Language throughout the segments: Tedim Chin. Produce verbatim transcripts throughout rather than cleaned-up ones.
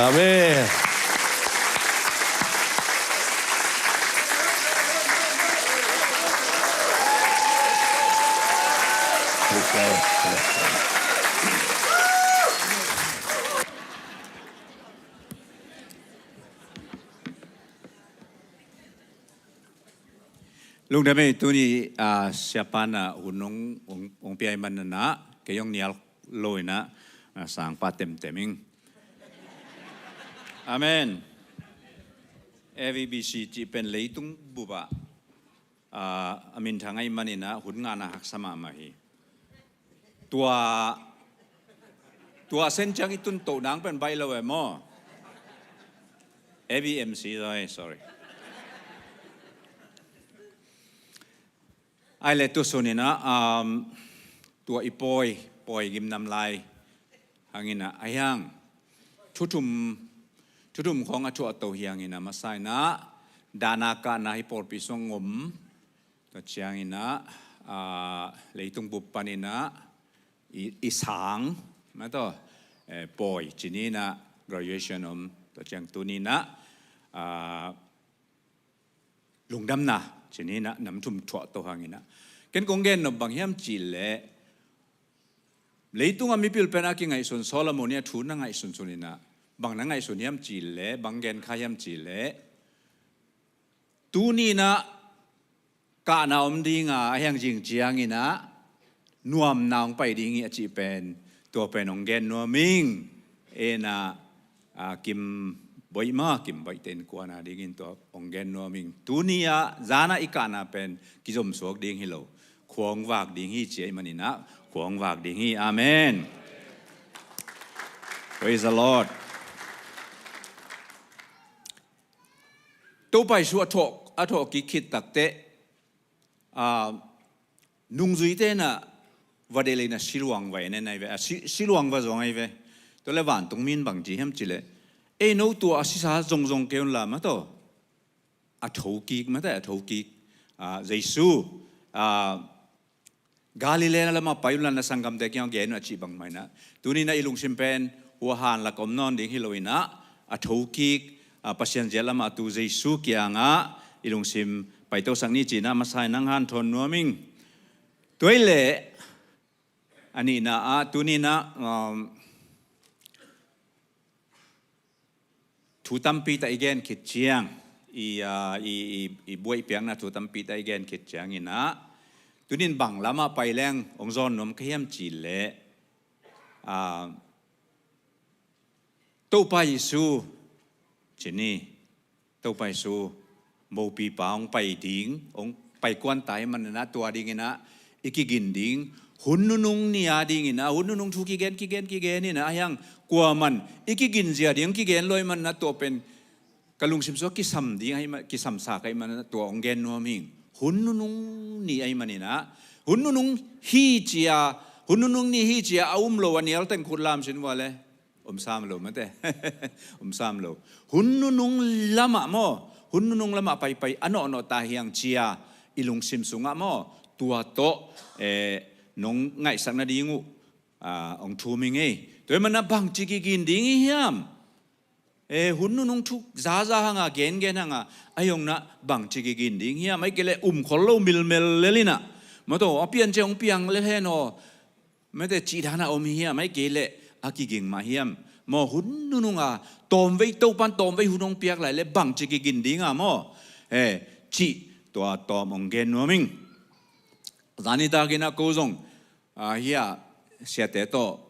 Amen. Lungdam ei, tuni, ah, siapa in ah hun hong, hong, hong pia ahih manin ah, kei hong nial lo in ah, ah, sangpa temtem ing. Amen. A V B C cih pen leitung bup ah, ah, a minthang ahih manin ah hun ngahna haksa mahmah hi. Tua, tua sen ciang i tun toh nang pen baih lo e maw. A V M C, sorry, sorry. Ai le tu sun in ah, um, tua i pawi, pawi gimnam lai hang in ah, a hiang thu thum, thu thum khawng a thuah to hi hang in ah, masa in ah, dahna kahna hi pawlpi sung om, tua ciang in ah, ah, leitung bup pan in ah, i, i sang, mah tawh, eh, pawi ci ni in ah, graduation om, tua ciang tuni in ah, ah, lungdamna ci ni in ah, nam thum thuah to hang in ah. Ken kong gen nop bang hiam cih leh, leitung a mipil pen a kingaihsun, Solomon in a thu na ngaihsun sun in ah, bang na ngaihsun hiam cih leh, bang gen kha hiam cih leh, tuni in ah kahna om ding a, a hiang zing ciang in ah nuamna hong pai ding hi a cih pen, tua pen hong gen nuam ing. En ah, ah, Kim Boih maw, Kim Boih te innkuan a ding in tua hong gen nuam ing. Tuni ah, zan ah i kahna pen kizom suak ding hi lo, khua hong vak ding hi ci ahih manin ah, khua hong vak ding hi. Amen. Praise the Lord. Topa Jesu a thawh, a thawh kik khit takteh, ah, nungzuite in ah va delh in ah siluang va en en ahi ve, ah, si, siluang va zong ahi ve. Tua leh vantung mi in bang ci hiam cih leh, ei, no tua a sisa zongzong kei un la, mah tawh, a thokik, mah tawh, a thokik, ah, Jesu, ah, Galilee lam ah pai un la, na sanggamte kiang gen un a cih bangmah in ah, tuni in ah i lungsim pen hua han lak om nawn ding hi lo in ah, a thokik, ah, Pasian zia lam ah a tu Jesu kiang ah i lungsim paitosak ni ci in ah, masa in ah hong hanthawn nuam ing. Tua hi leh, a nihna ah, tuni in ah, um, thu tampi tak i gen khit ciang, i, ah, i, i, i buaih piakna thu tampi tak i gen khit ciang in ah, tuni in bang lam ah pai leng hong zawn nuam ka hiam cih leh, ah, Topa Jesu ci ni, Topa Jesu, mopipa hong pai ding, hong pai kuan ta ahih manin ah, tua ding in ah i kigin ding. Hun nunung ni a ding in ah, hun nunung thu kigen, kigen, kigen in ah, a hiang kuaman i kigin zia ding kigen lo ahih manin ah, tua pen ka lungsim sung ah kisam ding ahih ma-, kisamsa ka hih manin ah, tua hong gen nuam ing. Hun nunung ni ahih manin ah, hun nunung hi ci a, hun nunung ni hi ci a a um lo a nial teng khut lam sin vua le. Om sam lo, mate. Om sam lo. Hun nunung lam ah maw, hun nunung lam ah paipai a nawhnawh ta hiang ci a i lungsim sung ah maw, tua tawh, eh, nong ngaihsak nading uh, ah, hong thum ing ei. Tua ahih manin ah bangci kigin ding i hiam? Eh, hun nunung thu zaza hang a, gengen hang a, a hi zongin ah bangci kigin ding hiam? Ahih kei leh um khol lo, milmel lel in ah, mah tawh, a piancil hong piang lel hen aw, mate, cih dan a om hi hiam? Ahih kei leh a kiging mah hiam? Maw, hun nunung a, tawmvei, Topa'n tawmvei hun hong piak lai leh bangci kigin ding a maw, eh, cih tua tawm hong gen nuam ing. Zani takin ah ko zong, ah, hih a siate tawh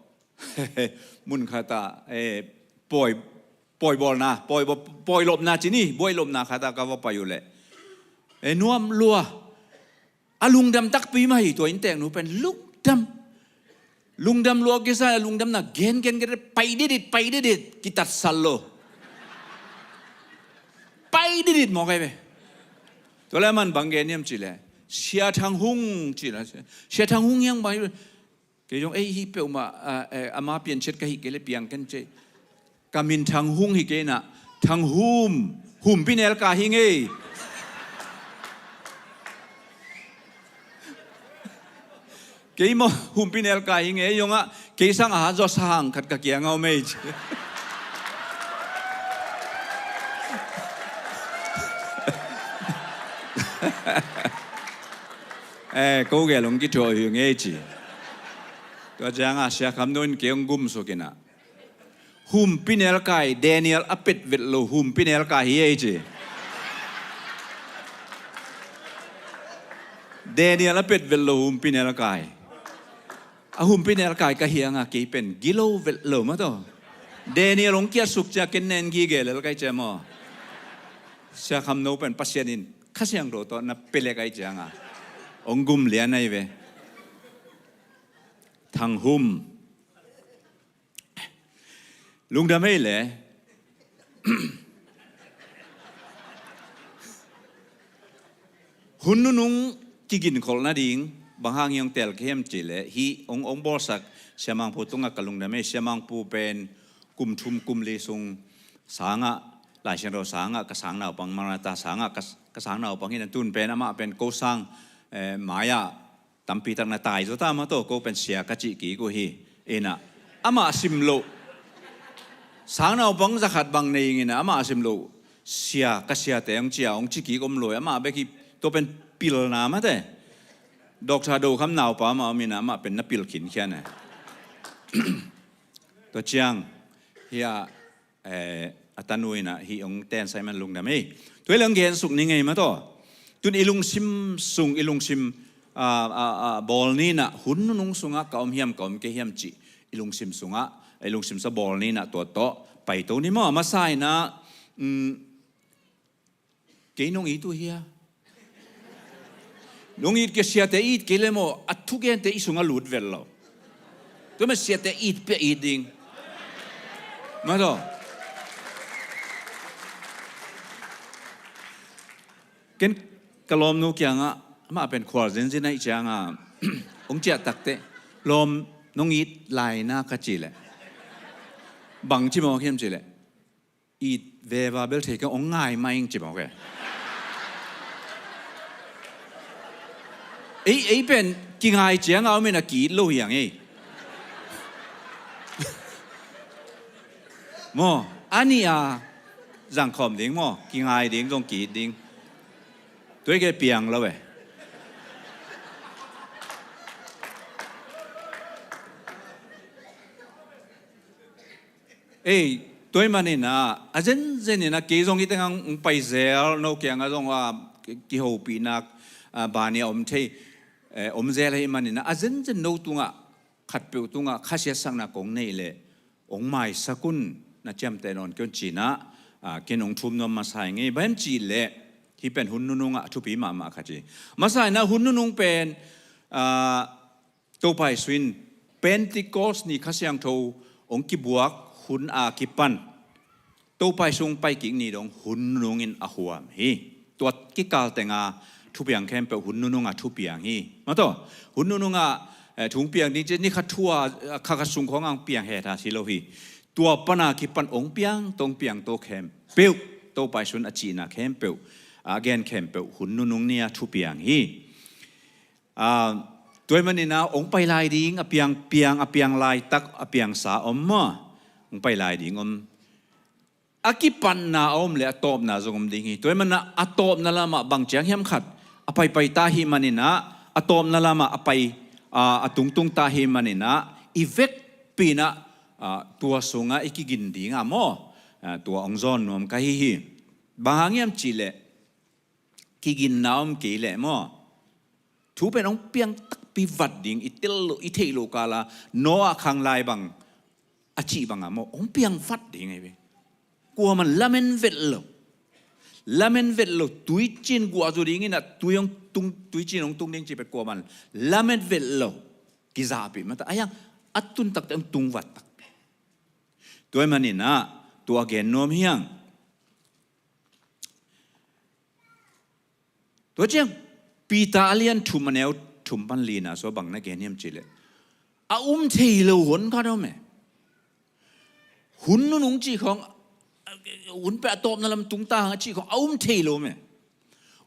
mun khat ah, eh, pawi, pawi bawlna, pawi baw-, pawi lopna ci ni, buaih lopna khat ah ka va pai uh leh, eh, nuam lua. A lungdam takpi mah hi, tua innteeknu pen lungdam. Lungdam lua kisa, a lungdamna gen, gen, gen, pai didit, pai didit, kitatsat lo. Pai didit mawk ahi ve. Tua leh aman bang gen hiam cih leh, Sia Thang Hung ci la, Sia Thang Hung hiang bang hi. Kei zong, ei, hih peuhmah, ah, eh, ama piancil ka hih kei leh piang ken ci. Ka min Thang Hung hi kei in ah, Thang Hum, Humpi Nel Ka hi ing ei. Kei maw, Humpi Nel Ka hi ing ei, zong ah, kei sang a hat zaw sang khat ka kiang ah om ei ci. Eh, ko gel hong kithuah uh hi ngei ci. Tua ciangah Sia Kham No in kei hong gumsuk inah, humpi nelkai, Daniel a pet vet lo humpi nelkai hi ei ci. Daniel a pet vet lo humpi nelkai. A humpi nelkai ka hi anga kei pen gilo vet lo mah tawh. Daniel hong kiatsuk cia ken nen gige lel kai cia maw. Sia Kham No pen Pasian in Kha Siangtho tawh na pelek ai cianga hong gum lian ai ve. Thang Hum. Lungdam ei le. Hun nunung kiginkholh nading bang hang hi hong tel ka hiam cihleh hih hong, hong bawlsak Sia Mang Pu tungah ka lungdam ei. Sia Mang Pu pen kum thum kum li sung sangah, Lai Siangtho sangah ka sang naupang, Maranatha sangah ka, ka sang naupang hi na, tun pen amah pen ko sang, eh, mai-ah tampi tak na tai zaw ta mah tawh, ko pen sia ka cih kik uh hi. Inah amah sim loh, sang naupang zakhat bang nei ing inah amah sim loh sia, ka siate hong cia hong ci kik om lo, amah bek hi. Tua pen pilna mate. Doctor Do Kham naupa mah om inah amah pen na pil khinkhia na. Tua ciang hia, eh, a tanu inah hih hong tensai man lungdam ei. Tua hi le hong gensuk ni ngei mah tawh. Tun i lungsim sung, i lungsim, ah, ah, ah, bawl ni inah hun nunung sungah ka om hiam, ka om kei hiam cih i lungsim sungah, i lungsim sa bawl ni inah tua tawh paito ni maw. A masa inah, mm, kei nong it uh hia? Nong it kei, siate it kei le maw, a thugente i sungah lut vet lo. Tua mah siate it pia it ding. Mah tawh. Ken ka lawmnu kiangah, amah pen khual zinzin aih ciangah hong ciah takteh, lawm, nong it lai na ka cih leh, bang ci mawk hiam cih leh, it veva bel thei keng, hong ngai mah ing ci mawk e. Ei, ei pen kingai ciangah om inah ki-it lo hi ang ei. Maw, a nih a zangkhawm ding maw, kingai ding zong ki-it ding. Tua hi kei piang lo e. Ei, tua hi maninah a zenzen inah kei zong hih tengah hong pai zel, no kiangah zong a kihopihnak, ah, bani a om thei, eh, om zel ahi maninah a zenzen no tungah, khatpeuh tungah khasiatsakna kong neih leh hong maisak un, na ciamteh nawn kei un cinah, ah, ken hong thum nuam masa hi ngei. Bang hiam cihleh hih pen hun nunungah a thupi mahmah khat hi. Masa inah hun nunung pen, ah, Topa Jesu in Pentecost ni Kha Siangtho hong kibuak hun a kipan Topa Jesu hong paikik ni dong hun nunung in a huam hi. Tua kikal tenga thupiang khempeuh hun nununga thupiang hi. Mah tawh, hun nununga, eh, thu hong piang ding ci, ni khat thu a, eh, kha khat sung khawng hong piang hetha si lo hi. Tua pana kipan hong piang, tong piang to khempeuh, Topa Jesu in a cihna khempeuh, a gen khempeuh hun nunung ni a thupiang hi. Ah, tua hi maninah hong pai lai ding, a piang, piang, a piang laitak, a piangsa om maw? Hong pai lai ding om. A kipatna a om le a tawpna zong om ding hi. Tua hi maninah a tawpna lamah bang ciang hiam khat a paipai ta hi maninah, a tawpna lamah a pai, ah, a tungtung ta hi maninah i vekpi inah, ah, tua sungah i kigin dingah maw? Ah, tua hong zawn nuam ka hi hi. Bang hang hiam cihleh kiginna om kei leh maw? Thu pen hong piang takpi vat ding, i tel loh, i theih loh kala Noah khang lai bang a cih bangah maw, hong piang vat ding ahi ve. Kuaman lamen vet lo. Lamen vet lo, tuicin guah zu ding inah tui hong tung, tuicin hong tung ding cih pen kuaman lamen vet lo. Kizahpih mata, a hiang a tun takte hong tung vat takpi. Tua hi maninah tua gen nuam hiang. Tua ciang Peter a lian thum a neu thum pan lina sua bang na gen hiam cihleh, a um thei lo hun khat om e. Hun nunung cih khawng, hun peh a tawpna lam tung ta hang a cih khawng a um thei lo om e.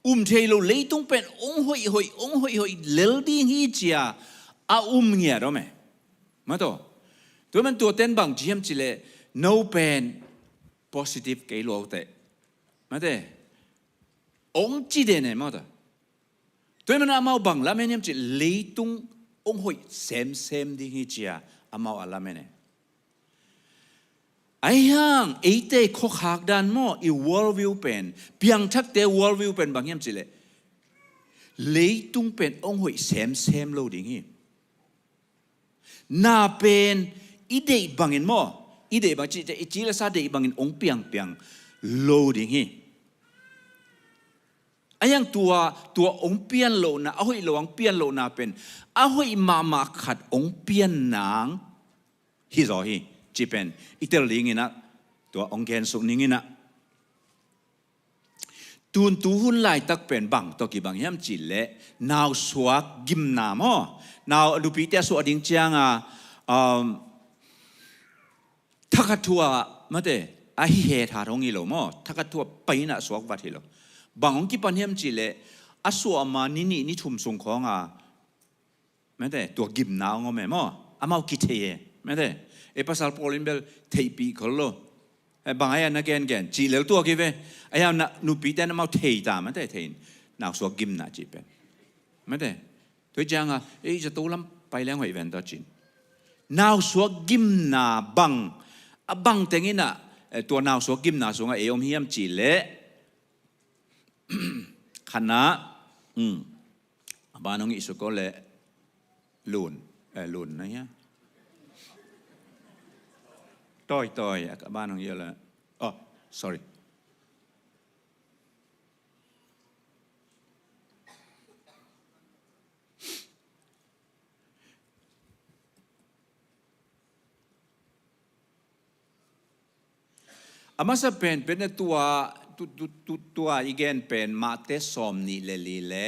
Um thei lo, leitung pen hong hoih hoih, hong hoih hoih lel ding hi cia a um ngiat om e. Mah tawh. Tua man tua ten bang ci hiam cihleh, no pen positive kei lua uh teh. Mate. Hong ci den e mah tawh. Tua hi mana amau bang lamen hiam cih, leitung hong hoih semsem ding hi cia amau a lamen e. Ahi hang eite khuakhak dan maw, i world view pen, piangthakte world view pen bang hiam cihleh, leitung pen hong hoih semsem lo ding hi. Na pen i deih bangin maw, i deih bang cih, i ci le sa deih bangin hong piangpiang lo ding hi. Ahi hang tua, tua hong pian lohna, a hoih lo hong pian lohna pen a hoih mahmah khat hong pian nang hi zaw hi, ci pen i tel dinginah, tua hong gensuk ninginah. Tun tu hun laitak pen bang tawh kibang hiam cihleh, nausuak gimna maw, nau nupite a suah ding cianga, um, thakhat thu-ah mate, a hi het hat hong hi lo maw, thakhat thu-ah paina suak vat hi lo. Bang hong kipan hiam cihleh, a suah ma ni nih ni thum sung khawnga mate, tua gimna hong om e maw, amau kithei e mate. E pasal pawl in bel theihpih khol lo. E bang ahi a na gengen cih lel tua kive. Ahi a na nupite na amau thei ta mate, thei in. Nausuak gimna cih pen mate. Tua hi cianga, ei zato lam pai leng hoih ven tawh cin. Nausuak gimna bang, a bang tenginah, eh, tua nausuak gimna sungah ei om hiam cihleh, khatna, um, a ban hong ih suk ko le lun, eh, lun na hia. Toi, toi, a ban hong ih le. Oh, sorry. A masa pen, pen a tua, tu, tu, tu, tua i gen pen Mate sawm nih le li le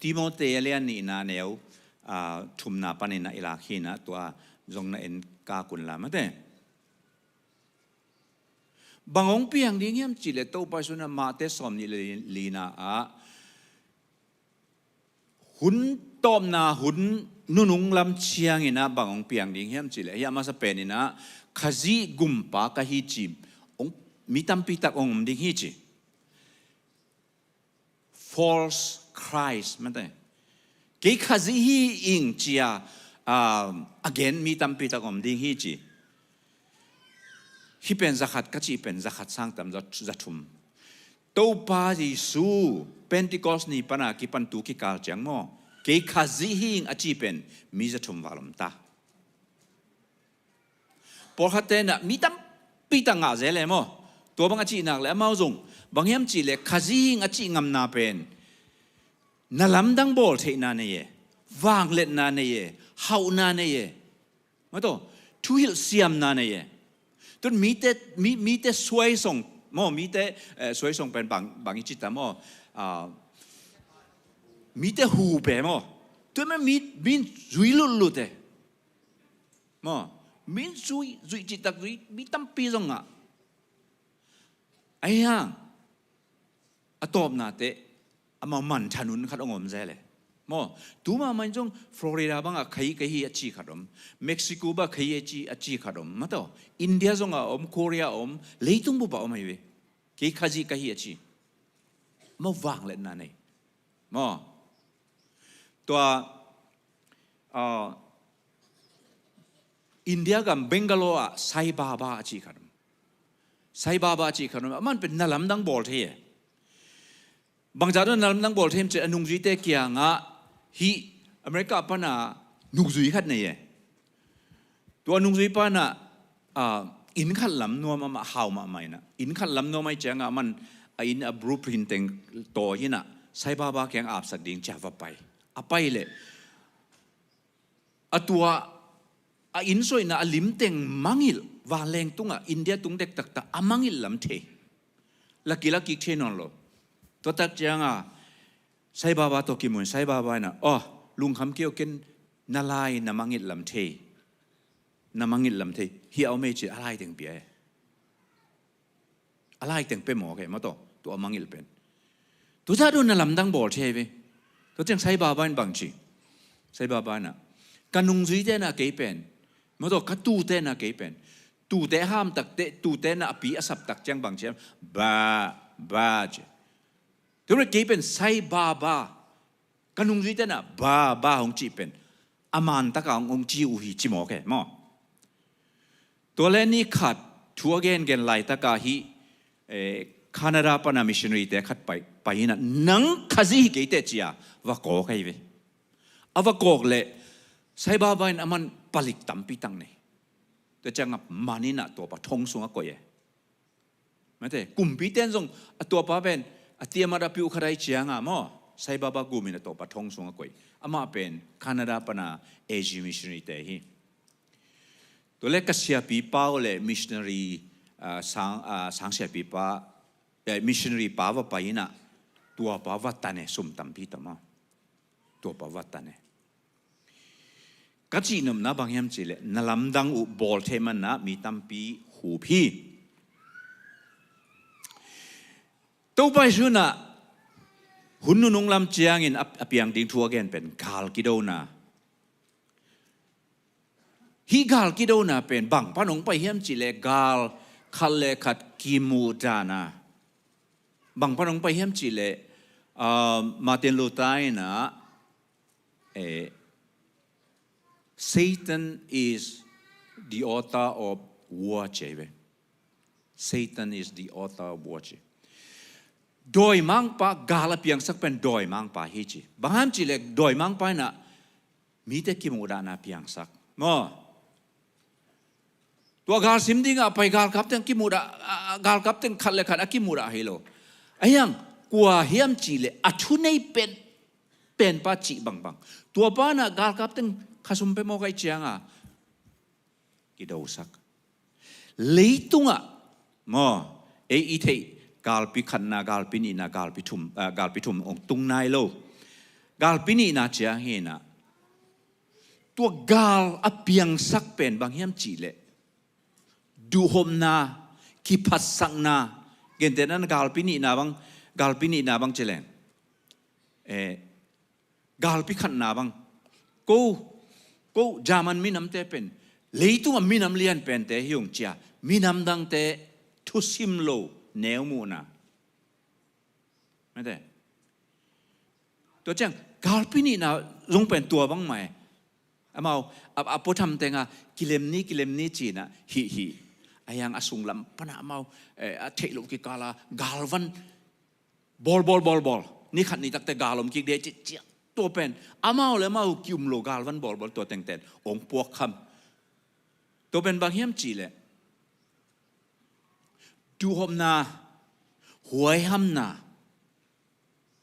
Timote a lian nihna neu, ah, thumna panin a i lak hi na, tua zong na en kak un la mate. Bang hong piang ding hiam cihleh Topa Jesu in a Mate sawm nih le lina ah hun tawpna hun nunung lam ciangin a bang hong piang ding hiam cihleh, hih a masa penin a Khazih gumpa ka hi ci, hong, mi tampi tak hong om ding hi ci. False Christ mate. Kei Khazih hi ing cia, um, a gen mi tampi tak om ding hi ci. Hih pen zakhat ka cih pen zakhat sang tam za, zathum. Topa Jesu Pentecost ni pana kipan tu kikal ciang maw, kei Khazih hi ing a cih pen mi zathum val om ta. Pawlkhatte na mi tampi tak ngah zel e maw. Tua bang a cih nak le amau zong bang hiam cihleh Khazih hi ing a cih ngamna pen na lamdang bawl theihna nei e, vangliatna nei e, hauhna nei e. Maw taw, thuhilh siamna nei e. Tun mite, mi, mite suaisong maw, mite, eh, suaisong pen bang, bang i cita maw, ah, mite hu pe maw. Tun mi, mi zui lutlut e. Maw, min zui, zui citak zui, mi tampi zong ngah. Ahi hang a tawpna teh amau manthan hun khat hong om zel e. Maw, tu mahmah in zong Florida bangah kha hi, kha hi a ci khat om. Mexico bangah kha hi a ci, a ci khat om. Maw taw, India zongah om, Korea om, leitung bup ah om ahi ve. Kei Khazih ka hi a ci. Amau vangliatna nei. Maw, tua, ah, India gam Bangalore ah Sai Baba a cih khat om. Sai Baba a cih khat om. Aman pen na lamdang bawl thei e. Bangzah tawh na lamdang bawl thei em cih leh a nungzuite kiangah hih America pana nungzui khat nei e. Tua nungzui pana, ah, inn khat lam nuam amah hau mahmah inah. Inn khat lam nuam ahi ciangah aman a inn a blueprint teng tawi inah Sai Baba kiang apsak ding cia va pai. A pai leh a tua a inn suaina a lim teng mangilh, vanleng tungah India tung dektakta a mangilh lam thei. Lakilakik thei nawn lo. Tua tak cianga Sai Baba tawh kimu in Sai Baba inah, aw, lungkham kei o, ken na lai na mangilh lam thei. Na mangilh lam thei. Hih a om ei ci a lai teng pia e. A lai teng pia mawk e, maw taw, tua a mangilh pen. Tua zah dun na lamdang bawl thei ve. Tua ciang Sai Baba in bang ci. Sai Baba inah, ka nungzuite na kei pen. Maw taw, ka tute na kei pen. Tute a ham tak teh, tute na a pi a sap tak ciang bang ci. Ba, ba ci. Tua kei pen Sai Baba. Ka nungzuite na ba ba hong cih pen a man taka hong, hong ci uh hi ci mawk e maw. Tua le ni khat thu a gengen laitaka hih, eh, Canada pana missionary te khat pai, pai ina, nang Khazih hi kei teh cia va kawk ahi ve. A va kawk leh Sai Baba in aman palik tampi tak nei. Tua cianga man ina tuapa thong sung a koih e. Mate, kumpite in zong a tuapa pen a tiamat a piuh khat ahi cianga maw, Sai Baba gum in a tuapa thong sung a koih. Amah pen Canada pana A G missionary te hi. Tua le ka siapipa uh le missionary, ah, sang, ah, sang siapipa, eh, missionary pa va pai ina, tuapa va tan e, sum tampi tak maw. Tuapa va tan e. Ka cihnopna bang hiam cihleh, na lamdang uh bawl thei manna mi tampi hup hi. Topa Jesu in ah hun nunung lam ciangin a, a piang ding thu a gen pen gal kidona. Hih gal kidona pen bang pan hong pai hiam cihleh, gal khat le khat kimuhdahna. Bang pan hong pai hiam cihleh, ah, Martin Luther in ah, eh, Satan is the author of war, ci hi ve. Satan is the author of war, ci. Dawimangpa, gal a piangsak pen dawimangpa hi, ci. Bang hang hiam cihleh dawimangpa in ah mite kimuhdahna piangsak maw. Tua gal sim dingah a pai galkap teng kimuhdah, a, a, galkap teng khat le khat a kimuhdah hi lo. Ahi hang kua hiam cihleh a thunei pen, penpa cih bangbang. Tuapa in ah galkap teng khasum pia mawk ahih cianga kidosak. Leitungah maw, ei i theih galpi khatna, galpi nihna, galpi thum, ah, galpi thum hong tung nai lo. Galpi nihna ciang hi in ah, tua gal a piangsak pen bang hiam cihleh, duhhopna, kiphatsakna, gentehna galpi nihna bang, galpi nihna bang ci leng, eh, galpi khatna bang. Ko, ko German minamte pen leitungah minam lian pente hi ung, cia minam dangte thusim lo neu muhna. Mate. Tua ciang galpi nihna zong pen tua bang mah e. Amau a, a puatham tenga kilem ni, kilem ni ci-in ah hih, hih. Ahi hang a sunglam pana amau, eh, a theih loh kikala galvan bawl, bawl, bawl, bawl. Ni khat ni takte gal om kik ding ci, ci. Tua pen amau le amau ki-um lo galvan bawl, bawl, tua tengten hong puak kham. Tua pen bang hiam cihleh, duhhopna, huaihamna,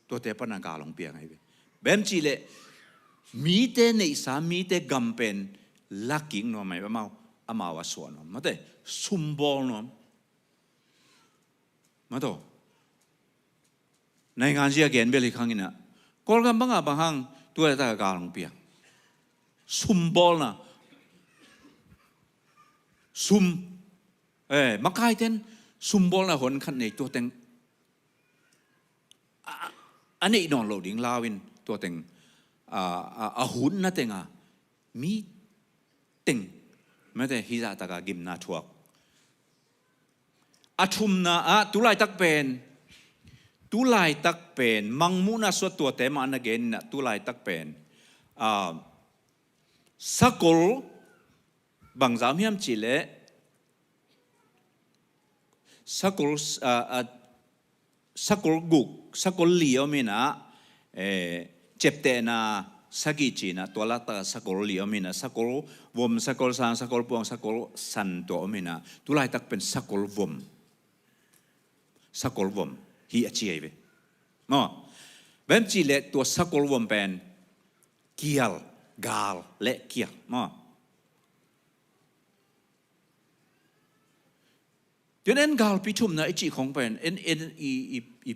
tuate pana gal hong piang ahi ve. Bang hiam cihleh, mite neihsa, mite gam pen la kik nuam ahi ve, amau, amau a suah nuam. Mate, sumbawl nuam. Mate, naingan zia gen bel hi khang in ah, Kawlgam bangah bang hang tua le taka gal hong piang. Sumbawlna. Sum. Eh, makaiten sumbawlna hon khat nei, tua teng a, a neih nawn lo ding lau in, tua teng, a, a, a hutna tenga mi teng, mate, hih zah taka gimna thuak. A thumna ah, tulaitak pen, tulaitak pen, Mangmuhna suah tuate mah na gen in ah, tulaitak pen, a, sakol, bangzah hiam cihleh, sakol, a, a, sakol guk, sakol li om in ah, eh, ciaptehna sagih ci-in ah, tua laktak sakol li om in ah, sakol vom, sakol sang, sakol puang, sakol san tua om in ah, tulaitak pen sakol vom. Sakol vom hi a ci ahi ve. Maw. Bang hiam cihleh tua sakol vom pen kial, gal le kial. Maw. Tun en galpi thumna i cih khong pen, en, en i, i, i,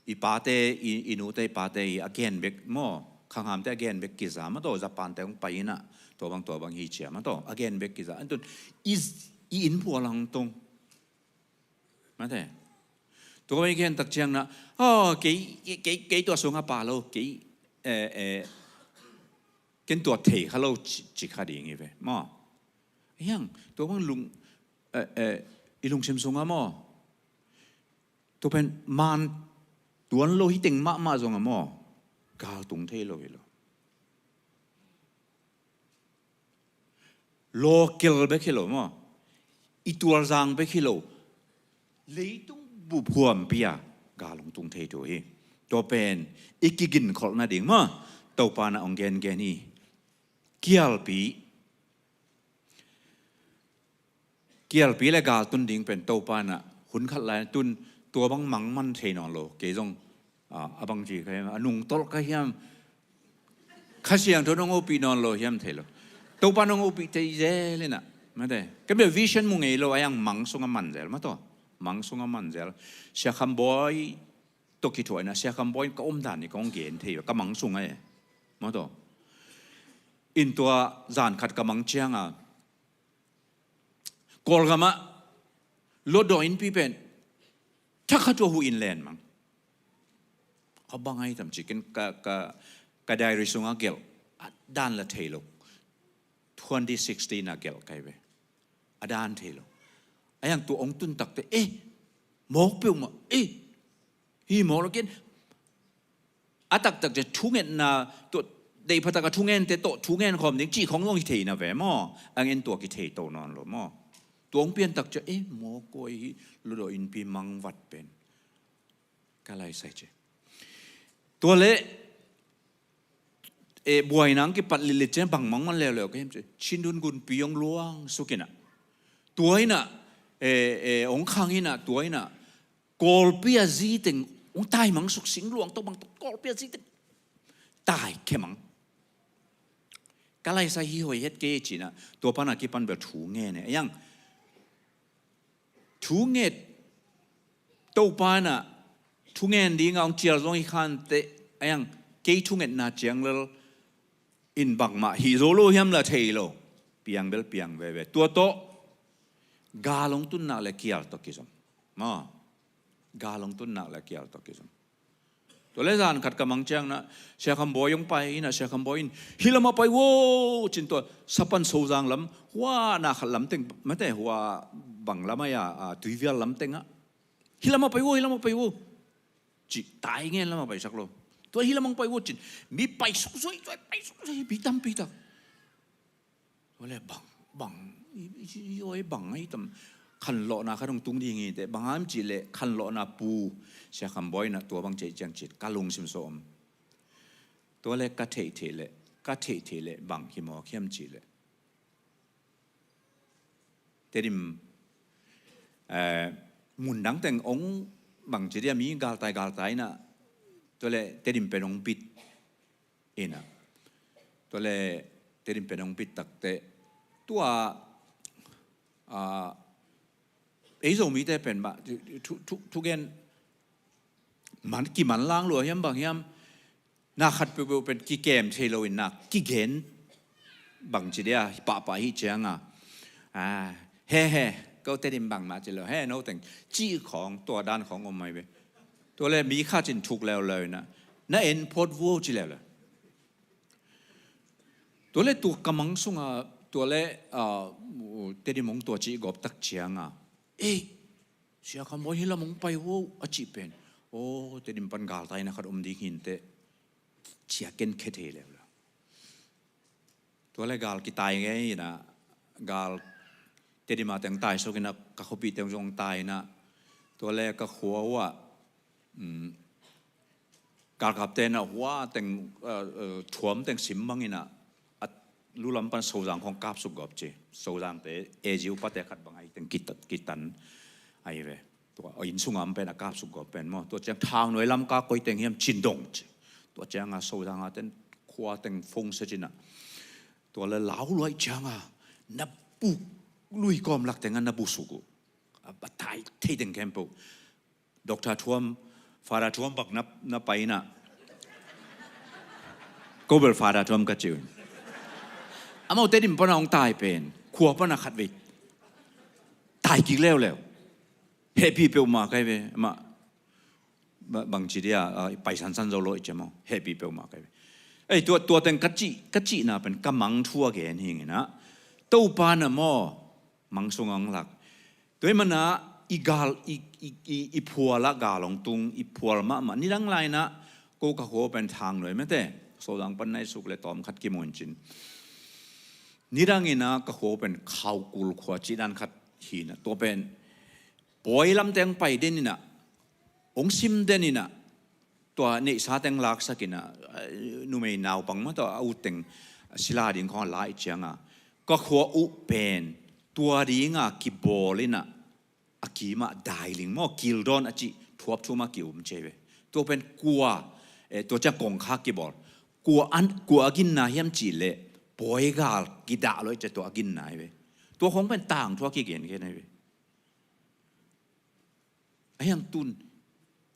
i pate, i, i nute, i pate i a gen bek maw, khanghamte a gen bek kiza, mataw, Japan te hong pai in ah, tua bang, tua bang hi cia, mataw, a gen bek kiza. An tun, i, i inn phual hong tung. Mate. Tua i gen tak ciang na, oh, kei, kei, kei, kei tua sung a pa lo, kei, eh, eh, ken tua thei kha lo ci, ci kha ding hi ve. Maw. Hiang, tua bang lung, eh, eh, i lungsim sungah maw. Tua pen man tuan lo hi teng mahmah zong a maw. Gal tung thei lo hi lo. Lawkel bek hi lo maw? I tualzang bek hi lo. Leitung bup huampi-a gal hong tung thei thu hi. Tua pen i kiginkholh nading maw? Topa in hong gengen hi. Kialpi. Kialpi le gal tun ding pen Topa in hun khat lai tun tua bang mang man thei nawn lo. Kei zong, a, a bang ci ka hiam, a nungtolh ka hiam, Kha Siangtho in hong ompih nawn lo hiam thei lo. Topa in hong ompih thei zel in ah. Mate. Ka bia vision mu ngei lo, a hiang mang sungah man zel. Maw tua. Mang sungah man zel. Sia Kham Bawi tawh kithuah in ah, Sia Kham Bawi in ka omdan hi kong gen thei. Ka mang sungah e. Maw tua. In tua zan khat ka mang ciangin Kawlgam ah Hlutdaw innpi pen thakhat tua hu in len mang. A bang ai tam cikin ka, ka, ka diary sungah gelh. A dan la thei lo. Twenty sixteen a gelh kai ve. A dan thei lo. A hiang tua hong tun takte, eh, mawk peuhmah, eh, hi mawk lo ken. A taktak ciang thungetna, tua deih phatak a thungente tawh thungen khawm ding cih khong zong hi thei na ve maw? A ngen tua kithei to nawn lo maw? Tua hong pian tak ciang, eh, mawk kua hi, Hlutdaw innpi mang vat pen. Ka lai sai ci. Tua leh, eh, buaina hong kipat litlit ciang bang mang man leuleu ka hiam ci. Chindwin gunpi hong luang suk in ah. Tua in ah, eh, eh, hong khang in ah, tua in ah. Kawlpi a zi teng hong tai mang suk, singluang tawh bang tawh, Kawlpi a zi teng tai khe mang. Ka lai sai hi hoih het kei ci-in ah, tua pan a kipan bel thu ngen e. A hiang thu nget, Topa in ah thu ngen ding a hong cial zong hi kha inteh, a hiang kei thungetna ciang lel in bangmah hi zo lo hiam la thei lo. Piang bel piang veve. Tua tawh gal hong tun nak leh kial tawh kizom. Maw. Gal hong tun nak leh kial tawh kizom. Tua leh zan khat ka mang ciang in ah, Sia Kham Bawi hong pai in ah, Sia Kham Bawi in, "Hih lamah pai vo," ci-in tua Sapan Sozang lam, hua na khat lam teng, mate, hua bang lam ai a, a, Tuivial lam teng ah. "Hih lamah pai vo, hih lamah pai vo," ci, tai ngen lamah paisak lo. Tua, "Hih lamah pai vo," ci-in mi paisuk zuai, zuai, paisuk zuai, mi tampi tak. Tua leh bang, bang, i, i, i, oi, bang ai tam, khanlawhna khat hong tung ding hi teh, bang hiam cih leh khanlawhna pu, Sia Kham Bawi in ah tua bang ci ciang ci-in ka lungsim sawm. Tua leh ka theih theih leh, ka theih theih leh bang hi mawk hiam cih leh, Tedim, eh, mun dang teng hong bang ci dia, mi galtai galtai in ah, tua leh Tedim pen hong bit in ah. Tua leh Tedim pen hong bit tak teh, tua, ah, ei Zomite pen mah, thu, thu, thu, thugen man, kimanlang lua hiam bang hiam, na khat peuhpeuh pen kikem thei lo in ah, kigen bang ci dia, pahpah hi ciang a. Ah, he, he, ko Tedim bangmah ci lo, he, no teng, ci khong, tua dan khong om mai ve. Tua leh mi khat in thuk leuleu in ah, "Na en phot vo," ci leuleu. Tua leh tua ka mang sungah, tua leh, ah, Tedim hong tua cih gawp tak ciang a, "Eh, Sia Kham Bawi, hih lam hong pai vo," a cih pen, "Oh, Tedim pan galtaina khat om ding hi inteh," ci-a ken khe thei leuleu. Tua leh gal kitai ngei in ah, gal Tedim a teng taisuk in ah, ka khuapihte zong tai in ah, tua leh ka khua uh ah, um, galkapte in ah hua teng, uh, uh, thuam teng sim bang in ah, a lu lam pan Sozang khong kapsuk gawp ci. Sozangte, A G U pate khat bang ai teng kitan, kitan ai ve. Tua inn sungah om pen a kapsuk gawp pen maw. Tua ciang Thangnuai lam ka koi teng hiam cin dong ci. Tua ciang a Sozang a ten khua teng phone set in ah, tua leh lau luai ciang a, na bu lui kawm lak teng a na bu suk uh. A, a tai thei teng khempeuh. Doctor Thuam, Father Thuam bang na, na pai in ah, ko bel Father Thuam ka ci uh. Amau Tedim pan a hong tai pen, khua pan a khatvei tai kik leuleu. Hehpih peuhmah kai ve, amah, ba-, bang ci dia, ah, i pai sansan zo lo i ci maw. Hehpih peuhmah kai ve. Ei, tua, tua teng ka cih, ka cihna pen ka mang thu a gen hi ing in ah, Topa in ah maw, mang sungah hong lak. Tua ahih manin ah, i gal, i, i, i, i phual ah gal hong tung, i phual mahmah. Nidang lai-in ah, Ko ka khua pen Thang Nuai mate, Sodang pan naisuk le tawm khat kimu in cin. Nidang in ah ka khua pen Khaukul khua cih dan khat hi in ah, tua pen pawi lamteng pai den in ah, hong sim den in ah, tua neihsa teng laksak in ah, numei naupang mah tawh a ut teng sila ding khawng a la i ciang a, ka khua uh pen tua ding a kibawl in ah, a kim ah dailing maw, kildawn a cih thuap thum a ki-um ci hi ve. Tua pen kua, eh, tua ciang kongkhak kibawl. Kua an, kua a ginna hiam cih leh pawi gal kidah lo i ci a, tua a ginna hi ve. Tua khawng pen tangthu a kigengen hi ve. A hiang tun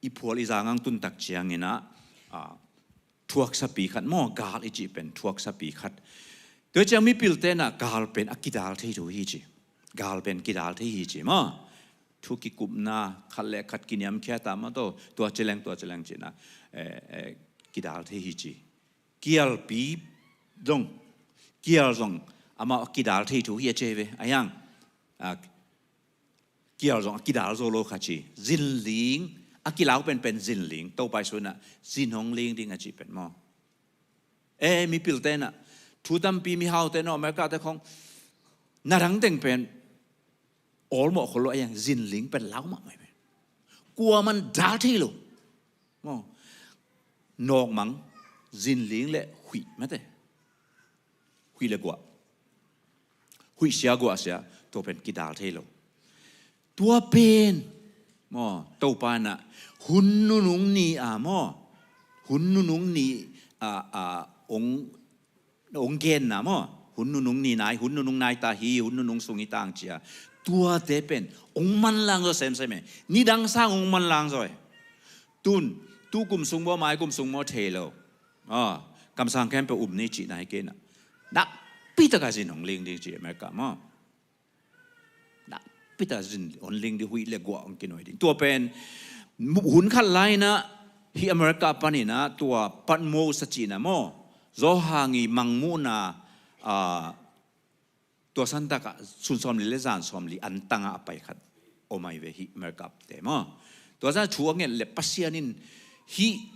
i phual i za ngang tun tak ciang in ah, ah, thuaksapi khat maw, gal i cih pen thuaksapi khat. Tua ciang mipilte in ah gal pen a kidal thei thu hi ci. Gal pen kidal thei hi ci maw. Thu kikupna, khat le khat kiniamkhiat a maw, tua, tua ci leng, tua ci leng ci in ah, eh, eh, kidal thei hi ci. Kialpi zong, kial zong amau a kidal thei thu hi a ci hi ve. A hiang, ah, kial zong a kidal zo lo kha ci. Zinling, a kilau penpen zinling. Topa Jesu in ah zin hong ling ding a cih pen maw. Eh, mipilte in ah, thu tampi mihaute in ah, America te khawng, na dang teng pen awlmawh khol lo a, a hiang zinling pen lau mahmah hi ve. Kua man dal thei lo. Maw. Nawkmang, zinling le huih mate. Huih le guah. Huih sia guah sia, tua pen kidal thei lo. Tua pen maw, Topa in ah hun nunung ni a maw, hun nunung ni a, a, hong, hong genna maw, hun nunung ni nai, hun nunung nai ta hi, hun nunung sung hi tang ci a, tuate pen hong manlang zaw semsem e. Nidang sang hong manlang zaw e. Tun, tu kum sung maw, mai kum sung maw thei lo. Ah, kamsang khempeuh um ni cihna hi kei in ah. Nakpi tak a zin hong ling ding ci America maw. Nakpi tak a zin hong ling ding, huih le guah hong kinuai ding. Tua pen, hun khat lai in ah, hih America pan in ah, tua Patmos a cihna maw, Johan i mangmuhna, ah, tua santak ah sun sawmli le zan sawmli antang ah a pai khat om ahi ve hih America te maw. Tua zan thu a nget le Pasian in hih,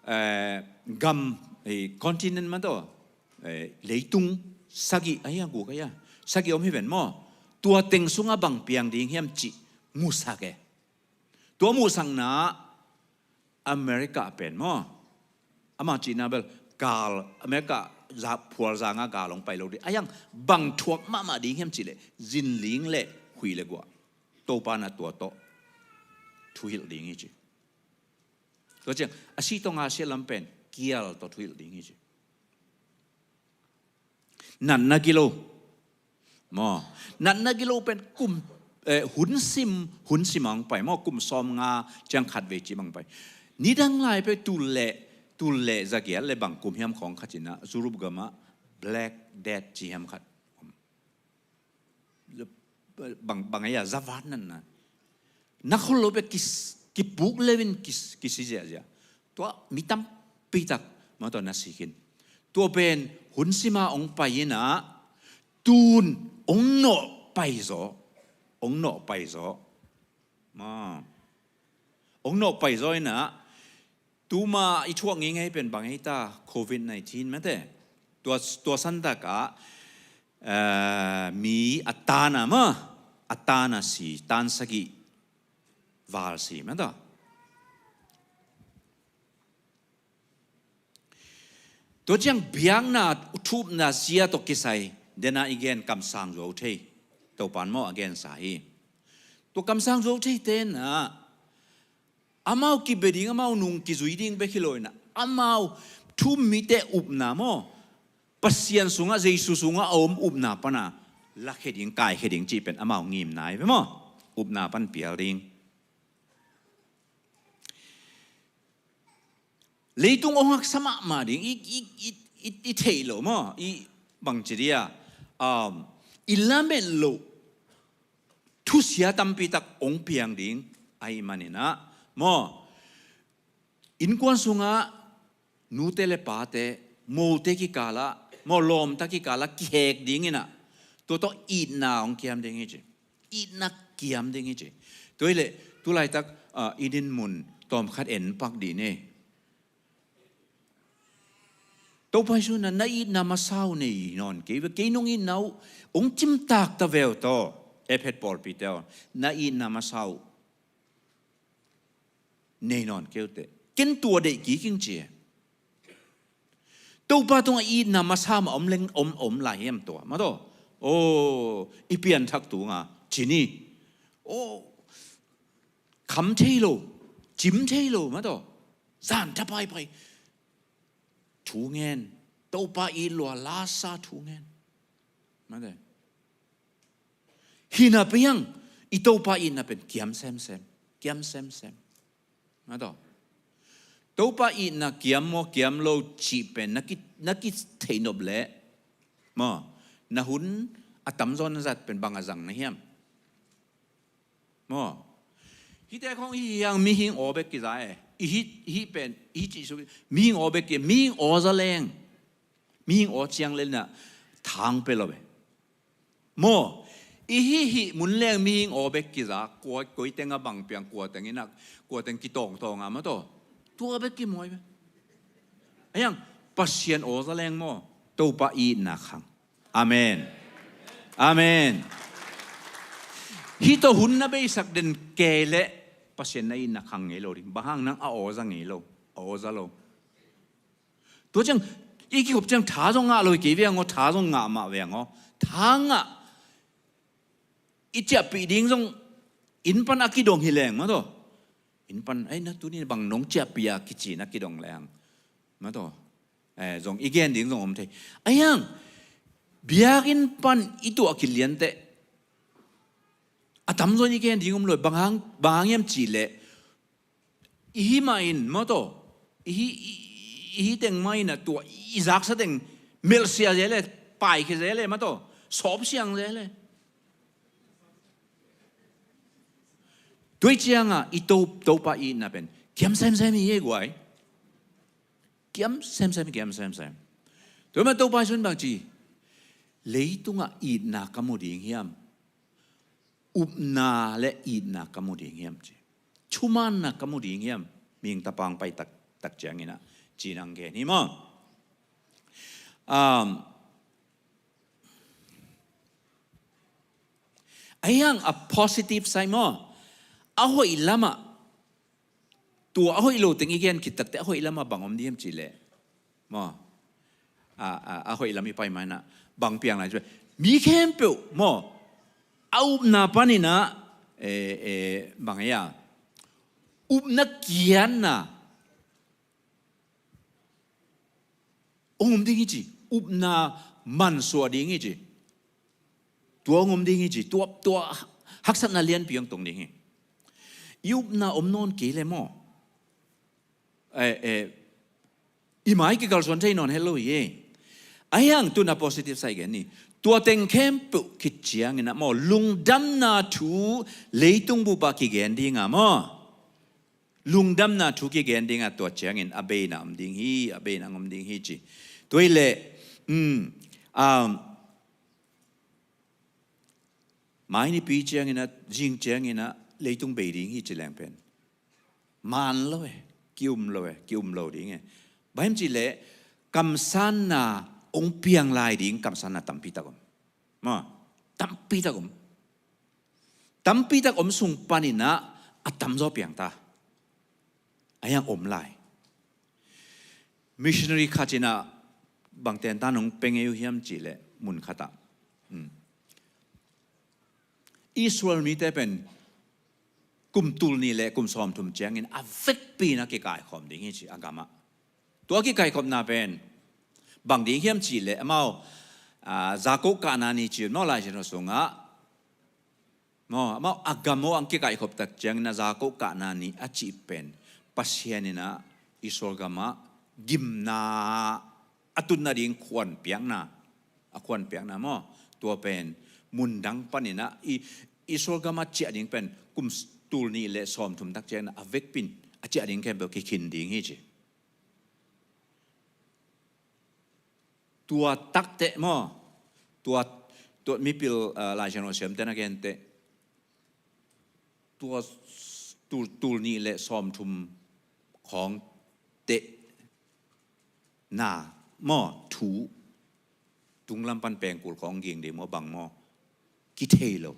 eh, gam, eh, continent mah tawh, eh, leitung sagih ahi a, guk ahi a, sagih om hi ven maw. Tua teng sungah bang piang ding hiam cih musak e. Tua muhsakna America pen maw, ama cihna bel gal, America za, phual zanga gal hong pai lo ding. A hiang bang thuak mahmah ding hiam cih leh zinling le huih le guah. Topa in ah tua tawh thuhilh ding hi ci. Tua ciang a sih tawh ngasiat lam pen kial tawh thuhilh ding hi ci. Natna gilo maw. Natna gilo pen kum, eh, hun sim, hun sim a hong pai maw, kum sawmnga ciang khat vei ci bang pai. Nidang lai pen tul le, tul le zagiat le bang kum hiam khawng khat in ah Europe gam ah Black Death ci hiam khat. Bang, bang ahi a, zavat natna. Na khol lo pen kis, kipuk leu in kis, kisi ziahziah. Tua mi tampi tak maw tua na si khin. Tua pen hun sim a hong pai in ah, tun hong nawh pai zaw. Hong nawh pai zaw. Maw. Hong nawh pai zaw in ah, tuma i thuak ngeingei pen bang hi ta, covid nineteen mate. Tua, tua santak ah, eh, mi a tan a maw, a tan a si, tan sagih val si mate. Tua ciang biakna, thu upna zia tawh kisai, den a i gen kamsang zuau thei. Topa in maw a gensa hi. Tua kamsang zuau theite in ah, amau kibia ding, amau nung kizui ding bek hi lo in ah, amau thu um mite upna maw, Pasian sungah, Jesu sungah a om upna pan a lakhia ding, kaikhia ding cih pen amau ngimna hi ve maw. Upna pan pial ding. Leitung hong haksa mahmah ding, i, i, i, i, i theih loh maw, i bangci dia, um, i lamet loh thusia tampi tak hong piang ding ahih manin ah maw, innkuan sungah nute le pate, mote kikalah maw, lawmta kikalah kihek ding in ah, tua tawh itna hong kiam ding hi ci. Itna kiam ding hi ci. Tua hi leh tulaitak, ah, i din mun tawmkhat en pak dih ni. Topa Jesu in ah na itna masa uh nei nawn kei ve, kei nong itna uh hong cimtak ta ve uh tawh, Efesa pawlpite aw, na itna masa uh nei nawn kei uh teh. Ken tua deih kik ing ci. Topa tungah itna masa mah om leng om, om lai hiam tua, maw taw? Aw, i pianthak tunga ci ni. Aw, kham thei lo, cim thei lo, maw taw? Zan tha paipai thu ngen, Topa it lua lasa thu ngen. Mate. Hi napi hang, i Topa itna pen kiam semsem, kiam semsem. Mate. Topa itna kiam maw, kiam lo cih pen na ki, na kitheihnop leh, maw, na hun a tamzaw na zat pen bang a zang na hiam? Maw. Hihte khong hi hiang mihing aw bek kiza e. I hih, i hih pen, i hih cih suk, mihing aw bek ki, mihing aw za leng, mihing aw ciang lel na thang pe lo e. Maw. I hih hih mun leng mihing aw bek kiza, kua, koi teng a bang piang, kua teng in a, kua teng kitawngtawng a, maw taw? Tua bek kimuai ve. Ahiang, Pasian aw za leng maw, Topa itna khang. Amen. Amen. Hih tawh hun na beisak den kei leh Pasian na itna khang ngei lo ding. Bang hang, nang a aw za ngei lo, a aw za lo. Tua ciang, i kikhop ciang tha zong ngah lo hi kei ve hang aw, tha zong ngah mah ve hang aw. Tha ngah, i ciahpih ding zong inn pan a kidong hi leng, maw taw? Inn pan, ei, na tuni bang nong ciahpih a kici na kidong leng, maw taw? Eh, zong i gen ding zong om thei. Ahiang, biakinn pan i tuah khit lian teh, a tamzaw in i gen ding om lo, bang hang, bang hang hiam cih leh, i hih mah in, maw taw? I hih, i, i hih teng mah in a tua, i zaksa teng melhsia zel e, paikhia zel e, maw taw? Sawpsiang zel e. Tua ciangah i To, Topa itna pen kiam semsem hi e guai. Kiam semsem, kiam semsem. Tua mah Topa Jesu in bang ci, leitungah itna ka mu ding hiam? Upna le itna ka mu ding hiam ci. Thumaanna ka mu ding hiam? Mihing Tapa hong pai tak, tak ciangin ah, ci-in hong gen hi maw. Um, ahiang a positive side maw, a hoih lamah, tua a hoih lo teng i gen khit takteh a hoih lamah bang om ding hiam cih leh, maw, a, a, a hoih lam i pai ma-in ah bang piang lai ci. Mi khempeuh maw, a upna panin ah, eh, eh, bang ei a, upna kiatna hong om ding hi ci, upna mansuah ding hi ci. Tua hong om ding hi ci, tua, tua haksatna lianpi hong tong ding hi. I upna om nawn kei leh maw, eh, eh, i mai kikalsuan thei nawn het lo hi e. Ahiang tu-in a positive side gen ni. Tua teng khempeuh khit ciangin ah maw, lungdamna thu leitung bup ah kigen ding a maw, lungdamna thu kigen ding a, tua ciangin a beina om ding hi, a beina om ding hi ci. Tua hi leh, um, um, mai nipi ciangin ah, zing ciangin ah, leitung bei ding hi ci leng pen maan lo e, ki-um lo e, ki-um lo ding e. Bang hiam cih leh kamsanna hong piang lai ding kamsanna tampi tak om. Maw, tampi tak om. Tampi tak om sung panin ah a tamzaw piang ta. Ahiang om lai. Missionary khat in ah bang tentan hong pia ngei uh hiam cih leh mun khat ah, hmm, Israel mite pen kum tul nih le kum sawmthum ciangin a vekpi-in a kikaikhawm ding hi ci a gam ah. Tua kikaikhopna pen bang ding hiam cih leh amau, ah, Jakob kahna ni ci maw, Lai Siangtho sungah. Maw, amau a gam aw hong kikaikhop tak ciangin a Jakob kahna ni a cih pen Pasian in ah Israel gam ah gimna a tun nading khuan piakna, a khuan piakna maw. Tua pen mundang panin ah i Israel gam ah ciah ding pen kum tul nih le sawmthum tak ciangin ah a vekpi-in a ciah ding khempeuh kikhin ding hi ci. Tua takteh maw, tua, tua mipil, ah, Lai Siangtho siamte na genteh, tua s-, tul, tul nih le sawmthum khawng teh na maw, thu tunglam pan pengkul khawng ging ding maw, bang maw, kithei lo.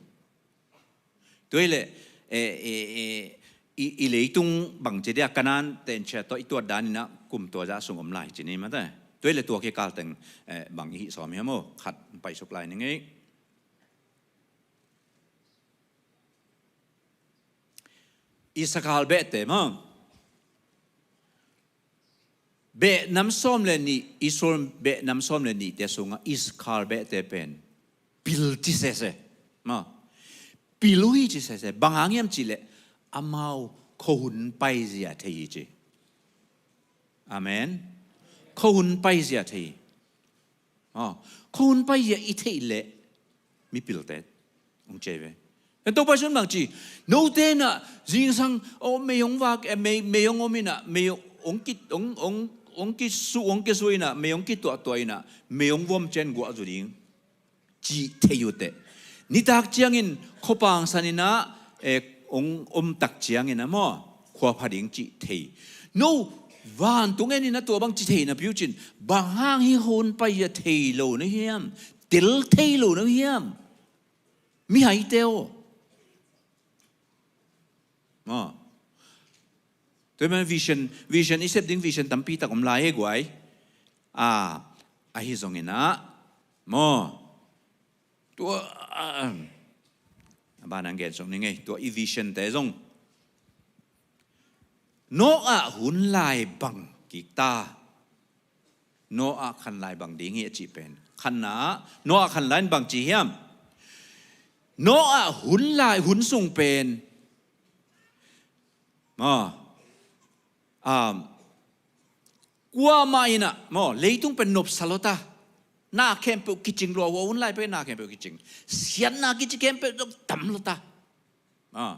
Tua hi leh, eh, eh, eh, i, i leitung bang ci dia, Kanaan tenchia tawh i tuat dan inah kum tua zah sung om lai ci ni mate. Tua hi leh tua kikal teng, eh, bang i hih sawm hiam aw, khat paisuk lai ni ngei. Issachar behte maw. Beh nam sawm le nih, Israel beh nam sawm le nihte sungah Issachar behte pen pil ci sese. Maw. Pil uh hi ci sese. Bang hang hiam cih leh amau khuahun paizia thei hi ci. Amen. Khuahun paizia thei hi. Aw, khuahun paizia i theih leh mipilte hong ciai ve. Topa Jesu'n bang ci, note inah zingsang, aw, mei hong vak, eh, mei, mei hong om inah, mei hong ki, hong, hong, hong kisu, hong kisu inah, mei hong kituahtuah inah, mei hong vom ciang guah zu ding cih thei uh teh. Nitak ciangin khuapang san inah, eh, hong om tak ciangin ah maw, khua pha ding cih thei. No, vantung en inah tua bang ci thei napi uh cin, bang hang hih khuahun paizia thei lo na hiam, tel thei lo na hiam? Mihaite aw. Maw. Tua hi man vision, vision i sep ding vision tampi tak om lai hi guai. Ah, ahi zong inah. Maw. Tua, ah, a ban ang gen sawm ni ngei. Tua i vision te zong. Noah hun lai bang kik ta. Noah khan lai bang ding hi a cih pen. Khatna, Noah khan lai in bang ci hiam? Noah hun lai, hun sung pen. Maw. Um, kuamah inah, maw, leitung pen nopsa lo ta. Na khempeuh kicing lua, hun lai pen na khempeuh kicing. Siatna kici khempeuh zong tam lo ta. Maw.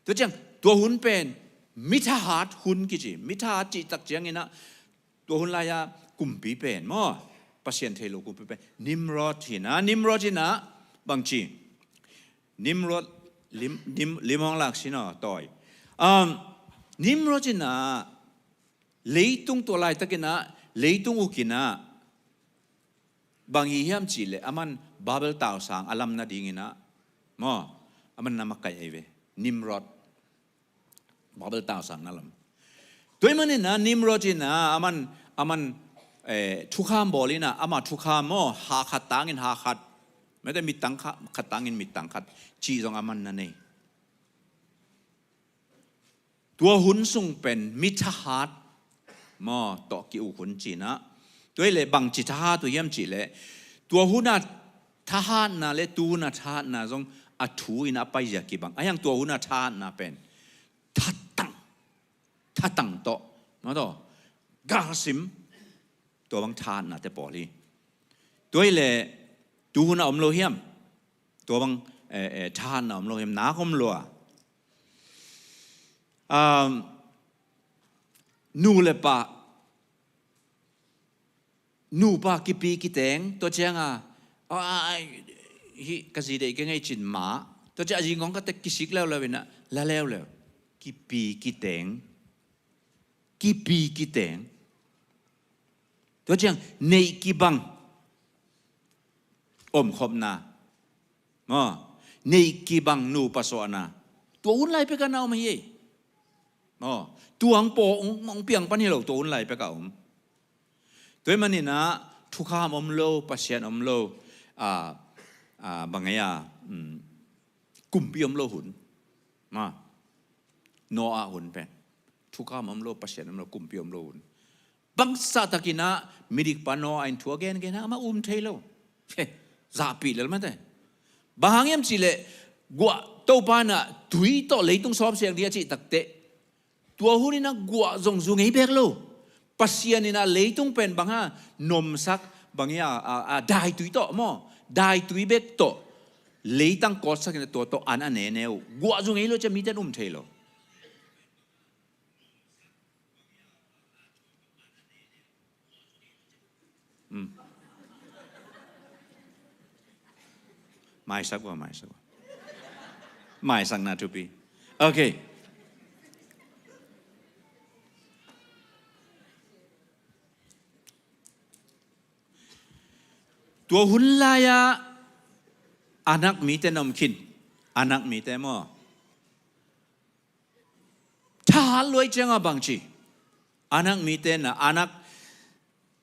Tua ciang, tua hun pen, mithahat hun kici, mithahat cih tak ciang inah, tua hun lai-a kumpi pen, maw, Pasian thei lo kumpi pen, Nimrod hi inah, Nimrod hi inah, bang ci. Nimrod, lim, lim, lim hong lak sin aw, tawi. Um, Nimrod hi inah, leitung tua laitak inah, leitung uk inah, bang hi hiam cih leh, aman Babel tausang a lam nading inah, maw, aman na makaih ahi ve, Nimrod, Babel tausang na lam. Tua hi man inah, Nimrod inah, aman, aman, eh, thukham bawl inah, ama thukham maw, ha khat tangin ha khat, mete mittang kha-, khat tangin mittang khat, cih zong aman na nei. Tua hun sung pen mithahat, maw, tawh ki-uk hun ci inah. Tua hi leh bang ci thahat uh hiam cih leh. Tua hun a thahatna le tu hun a thahatna zong a thu inah a paizia kibang. Ahi hang tua hun a thahatna pen. Thatang. Thatang tawh. Maw tawh. Galsim. Tua bang thahatna te pawl hi. Tua hi leh tu hun a om lo hiam. Tua bang, eh, eh, thahatna om lo hiam, nak om lo a. Um, nu le pa, nu pa kipi kiteng, tua ciang a, a, a, a, hih ka zi deih kei ngei cin mah, tua ciang a zi ngong ka tek kisik leuleu inah, la leuleu. Kipi kiteng, kipi kiteng. Tua ciang, neih kibang. Omkhopna. Maw. Neih kibang nupa suahna. Tua hun lai pek a na om hi ei. Maw. Tua hong paw, hong, hong piang pan hi lo, tua hun lai pek a om. Tua hi man inah, thukham om lo, Pasian om lo, ah, ah, bang ei a, um, kumpi om lo hun. Maw. Noah hun pen. Thukham om lo, Pasian om lo, kumpi om lo hun. Bangzah tak inah, midikpa Noah in thu a gengen a, amah um thei lo. He, zahpih lel mate. Bang hang hiam cih leh, guah Topa inah, tui tawh leitung sawp siang ding a cih tak teh. Tua hun inah guah zong zu ngei bek lo. Pasian inah leitung pen bang a, nomsak, bang a, a, a, daitui tawh maw. Daitui bek tawh. Leitang kawtsak inah tua tawh an a nene uh. Guah zu ngei lo ciang mite in um thei lo. Mm. Maisak ua, maisak ua. Maisakna thupi. Okay. Tua hun lai-ah Anak mite na om khin. Anak mite maw? Thahat luai ciangah bang ci? Anak mite na, Anak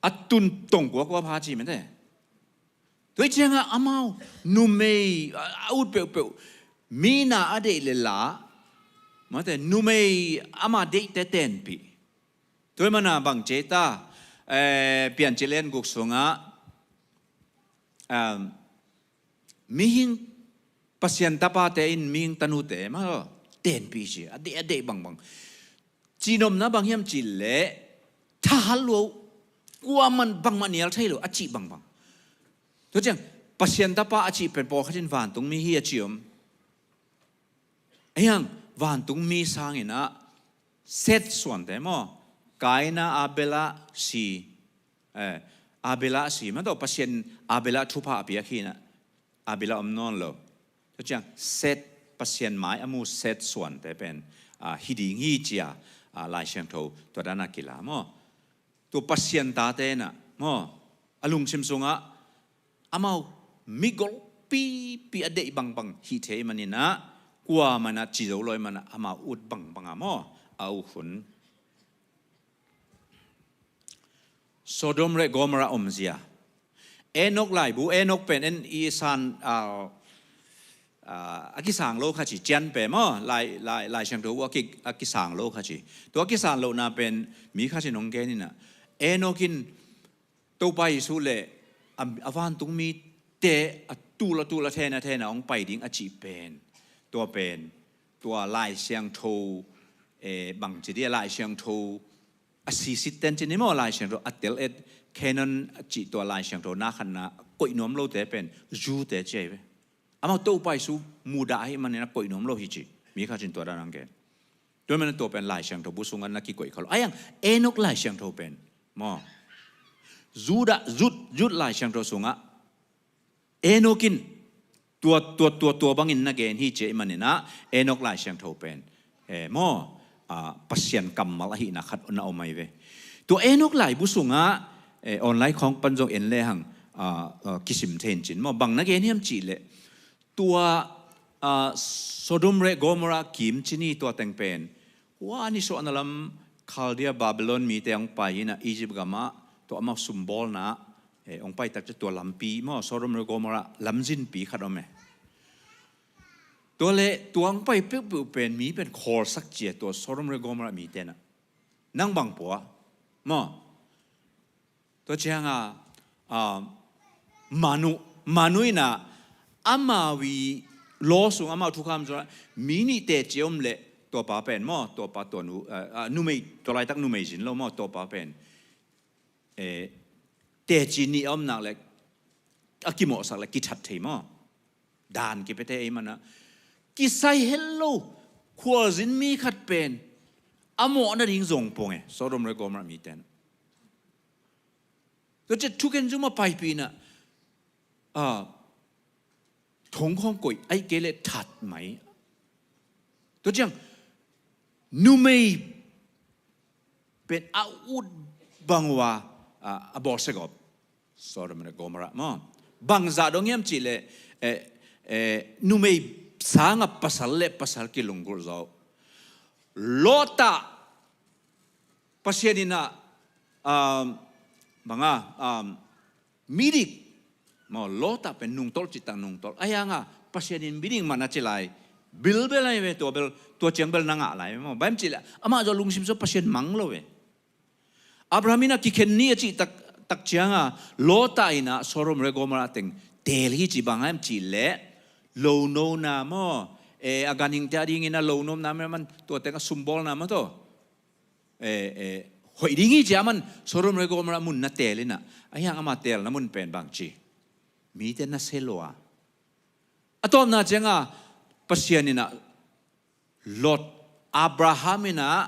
a tun tong kuakua pha ci mete. Tua ciangah amau numei a, a ut peuhpeuh, mi na a deih le la, mate, numei ama deihte tenpih. Tua mana bang ci ta, eh, Piancil lian guk sungah, um, mihing Pasian tapate in mihing tanute maw tenpih ci, a deih, a deih bangbang. Cihnopna bang hiam cih leh, thahat lua uh, kuaman bangmah nial thei lo a cih bangbang. Tua ciang, Pasian tapa a cih pen pawlkhat in vantungmi hi a ci om. Ahiang, vantungmi sangin ah Seth suante maw, Kaina Abela si, eh, Abela si, mah tawh Pasian Abela thupha a piak hi na, Abela om nawn lo. Tua ciang Seth, Pasian mai a mu Seth suante pen, ah, hi ding hi cia, ah, Lai Siangtho tua dana kila maw. Tua Pasian tate na maw, a lungsim sungah amau mi golpipi a deih bangbang hi thei manin ah, kuaman ah ci zo lo ahih manin ah amau ut bangbang a maw, a uh hun. Sodom le Gomorrah omzia. Enok laibu, Enok pen en i san, ah, ah, a kisang lo kha ci, cian pe maw, Lai, Lai, Lai Siangtho uh a ki, a kisang lo kha ci. Tua a kisang lohna pen mi kha ci nong gen in ah, Enok in Topa Jesu le a, a vantungmite a tul a tul a then a then a hong pai ding a cih pen, tua pen, tua Lai Siangtho, eh, bang ci dia, Lai Siangtho a sisit ten ci ni maw, Lai Siangtho a tel et, canon a cih tua Lai Siangtho na khatna koih nuam lote pen Jew-te ci ahi ve. Amau Topa Jesu mudah ahih manin a koih nuam lo hi ci. Mi khat in tua dan hong gen. Tua manin tua pen Lai Siangtho bu sungah na kikoih kha lo. Ahiang Enok Lai Siangtho pen maw, Judah, Jud, Jud Lai Siangtho sungah Enok in tua, tua, tua, tua bangin na gen hi ci ahih manin ah Enok Lai Siangtho pen, eh, maw, ah, Pasian kammal ahihna khat na om ahi ve. Tua Enok laibu sungah, eh, online khawng pan zong en lehang, ah, ah, kisim thei in cin maw, bang na gen hiam cih leh, tua, ah, Sodom le Gomorrah kim ci ni, tua teng pen, hua nisuahna lam Chaldea Babylon mite hong pai in ah Egypt gamah, tua amau sumbawlna, eh, hong pai tak ciang tua lampi maw, Sodom le Gomorrah lamzinpi khat om e. Tua leh tua hong pai peuhpeuh pen mi pen khawlsak ci a, tua Sodom le Gomorrah mite na. Nang bang pua maw? Tua ciangah, ah, Manu, Manu in ah amau i law sung, amau thukham sungah mi nih teci om leh tua pa pen maw, tua pa tua nu, ah, ah, numei, tua laitak numei zin lo maw, tua pa pen, eh, teci nih a om nak leh a kimawhsak leh kithat thei maw. Dan kipia thei ahih manin ah kisai het lo khualzin mi khat pen a mawh nading zong pong e, Sodom le Gomorrah mite na. Tua ciang thukhen zum a paipih in ah, ah, thong khawng koih, ahih kei leh that mai. Tua ciang numei pen a ut bang uh a, a, a bawlsia gawp. Sodom le Gomorrah maw. Bangzah dong hiam cih leh, eh, eh, numei sangah pasal le pasal kilunggulh zaw. Lot ah Pasian in ah, um, bang a, um, midik maw, Lot ah pen nungtolh cih tak nungtolh. Ahiang ah Pasian in midik man a ci lai. Bilbel ahi ve, tua bel, tua ciang bel na ngah lai maw. Bang hiam cih leh amah zong lungsim sung Pasian mang lo ve. Abraham in ah kikhen ni a cih tak, tak ciangah Lot in ah Sodom le Gomorrah teng teel hi ci, bang hiam cih leh lonona maw, eh, a ganhingte a dingin ah lonona maw, man tua teng a sumbawlna maw tawh, eh, eh, hoih ding hi ci a man Sodom le Gomorrah mun na teel in ah, ahiang ama teelna mun pen bang ci, mite na se lua. A tawpna ciangah Pasian in ah Lot, Abraham in ah,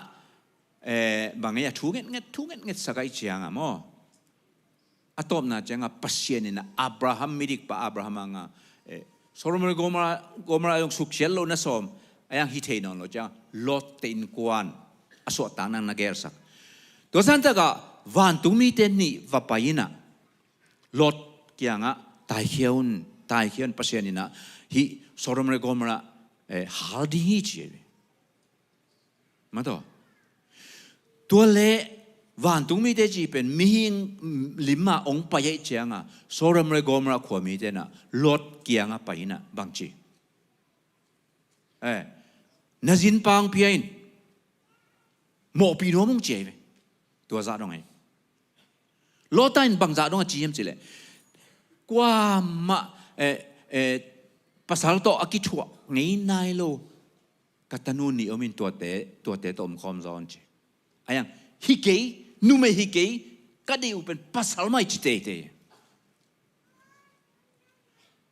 eh, bang ei a thu ngetnget, thu ngetnget sak ahih ciangah maw. A tawpna ciangah Pasian in ah Abraham, midik pa Abraham a ngah, eh, Sodom le Gomorrah, Gomorrah zong suksiat loh na sawm, ahiang hi thei nawn lo ciangah Lot te innkuan a suahtakna na gelsak. Tua santakah vantungmite nih va pai in ah Lot kiangah Taikhia un, taikhia un, Pasian in ah hih Sodom le Gomorrah, eh, hal ding hi ci hi. Mataw. Tua leh vantungmite cih pen mihing lim ah hong pai ahih ciangah Sodom le Gomorrah khuamite in ah Lot kiangah pai in ah bang ci? Eh, na zinpa hong pia in, mawhpih nuam ung ci hi ve. Tua zah dong hi. Lot in bang zah dong a ci hiam cih leh, kuamah, eh, eh, pasal tawh a kithuah ngei nai lo ka tanu nih om in, tuate, tuate tawh omkhawm zaw un ci. A hiang, hi kei, numei hi kei, ka deih uh pen pasal mah hi ci teitei.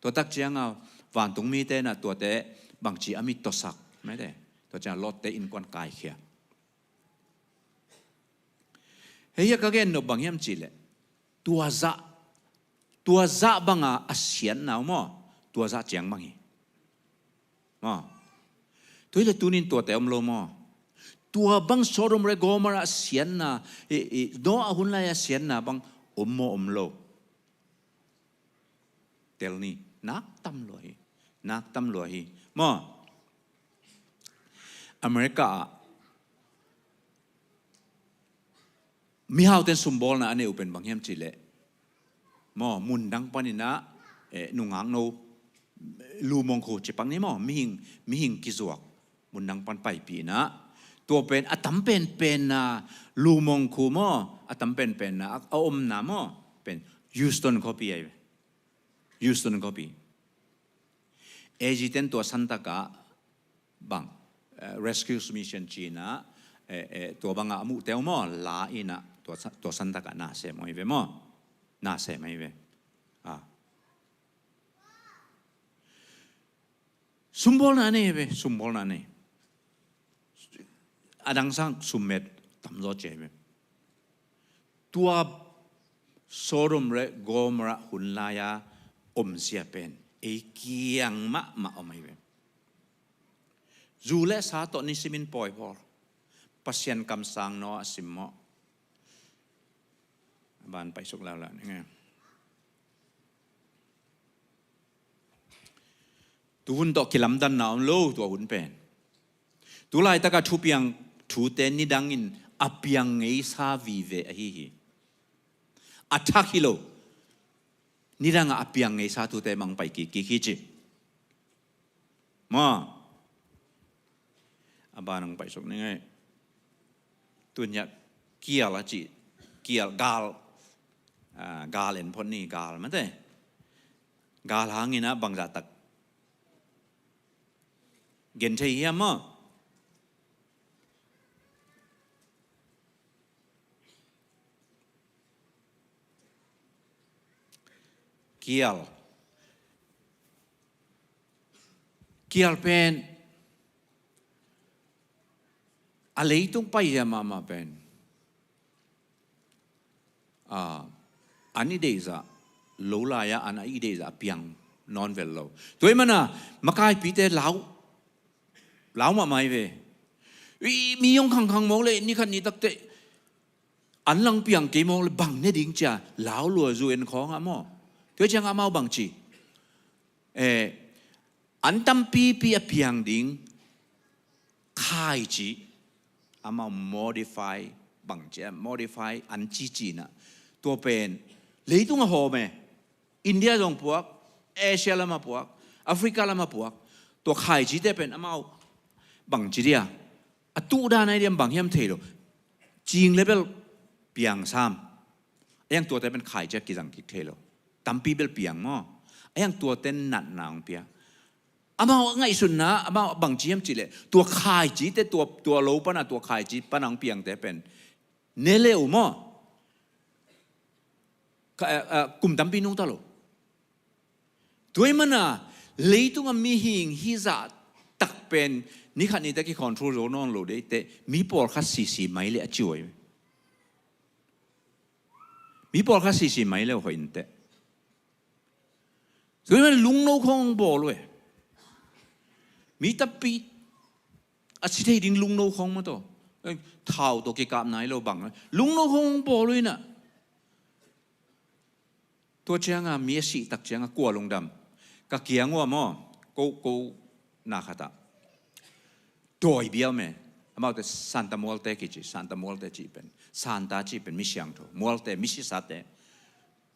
Tua tak ciangah vantungmite in ah tuate bangci a mit tawsak, mete. Tua ciangah Lot-te innkuan kaikhia. Hei, hiah ka gen nop bang hiam cih leh, tua zah, tua zah banga a siatna uh maw, tua zah ciang bang hi. Maw. Tua hi leh tuni-in tuate om lo maw. Tua bang Sodom le Gomorrah a siatna, i, i, Noah hun lai a siatna bang om maw, om lo? Tel ni, nak tam lua hi. Nak tam lua hi. Maw. America ah mihaute in sumbawlna a neih uh pen bang hiam cih leh, maw, mundang panin ah, eh, nungakno, lumong khu ci pak ni maw, mihing, mihing kizuak mundang pan paipih in ah, tua pen a tam penpen na, lumong khu maw, a tam penpen na a, a omna maw, pen Houston khuapi ahi ve. Houston khuapi. AG ten tua santak ah bang, eh, rescue mission ci-in ah, eh, eh, tua bangah a muhte uh maw, la in ah, tua sa-, tua santak ah na sem uh hi ve maw. Na sem uh hi ve. Ah. Sumbawlna a nei hi ve, sumbawlna a nei. A dang sang summet tamzaw ci hi ve. Tua Sodom le Gomorrah hun lai-a omzia pen ei kiang mahmah om ahi ve. Zu le sa tawh nisimin pawi bawl. Pasian kamsang Noah a simmawh. A ban paisuk laulau ni nge. Tu hun tawh kilamdanna om lo, tua hun pen. Tu laitaka thupiang thute nidangin a piang ngeisa vive ahi hi. A thak hi lo. Nidangah a piang ngeisa thute mang pai kikkik hi ci. Maw. A ban hong paisuk ni ngai. Tun hiah kial a ci. Kial, gal. Ah, gal en phot ni, gal mate. Gal hangin ah bangzah tak gen thei hiam maw? Kial. Kial pen a leitung paizia mahmah pen, ah, an i deihzah lo lai-a, an i deihzah a piang nawn vel lo. Tua ahih mana makaipite lau, lau mahmah hi ve. I, mi hong khangkhang mawk leh, ni khat ni takteh an lang piang kei mawk leh bang ne ding cia lau lua, U N khawngah maw. Tua ciangah amau bang ci? Eh, an tampipi a piang ding khaici, amau modify, bang ci, modify an cici na. Tua pen leitung a hawm e. India zong puak, Asia lamah puak, Africa lamah puak. Tua khaicite pen amau bang ci dia, a tuhdan ai diam bang hiam thei lo. Cing le bel piang sam. A hiang tuate pen khaici a kizang kik thei lo. Tampi bel piang maw. A hiang tuate natna hong pia. Amau ngaihsutna, amau bang ci hiam cih leh, tua khaicite, tua, tua lo pana, tua khaici pana hong piangte pen ne leu maw. Ka, eh, eh, kum tampi nungta lo. Tua ahih mana leitunga mihing hih zah tak pen ni khat ni tak i control zo nawn lo dei teh, mi pawlkhat sisi mai leh a ci uh hi. Mi pawlkhat sisi mai leh uh hoih inteh. Tua ahih mana lungno khawng bawl uh e. Mi tampi a si thei ding lungno khawng mah tawh. Thau tawh kikap nai lo bang. Lungno khawng bawl uh inah. Tua cianga mi a sih tak cianga kua lungdam? Ka kiang ua maw, ko, ko na khatah dawi biau me. Amaute Santa Mualte kici, Santa Mualte cih pen, Santa cih pen mi siangtho, Mualte mi sisate.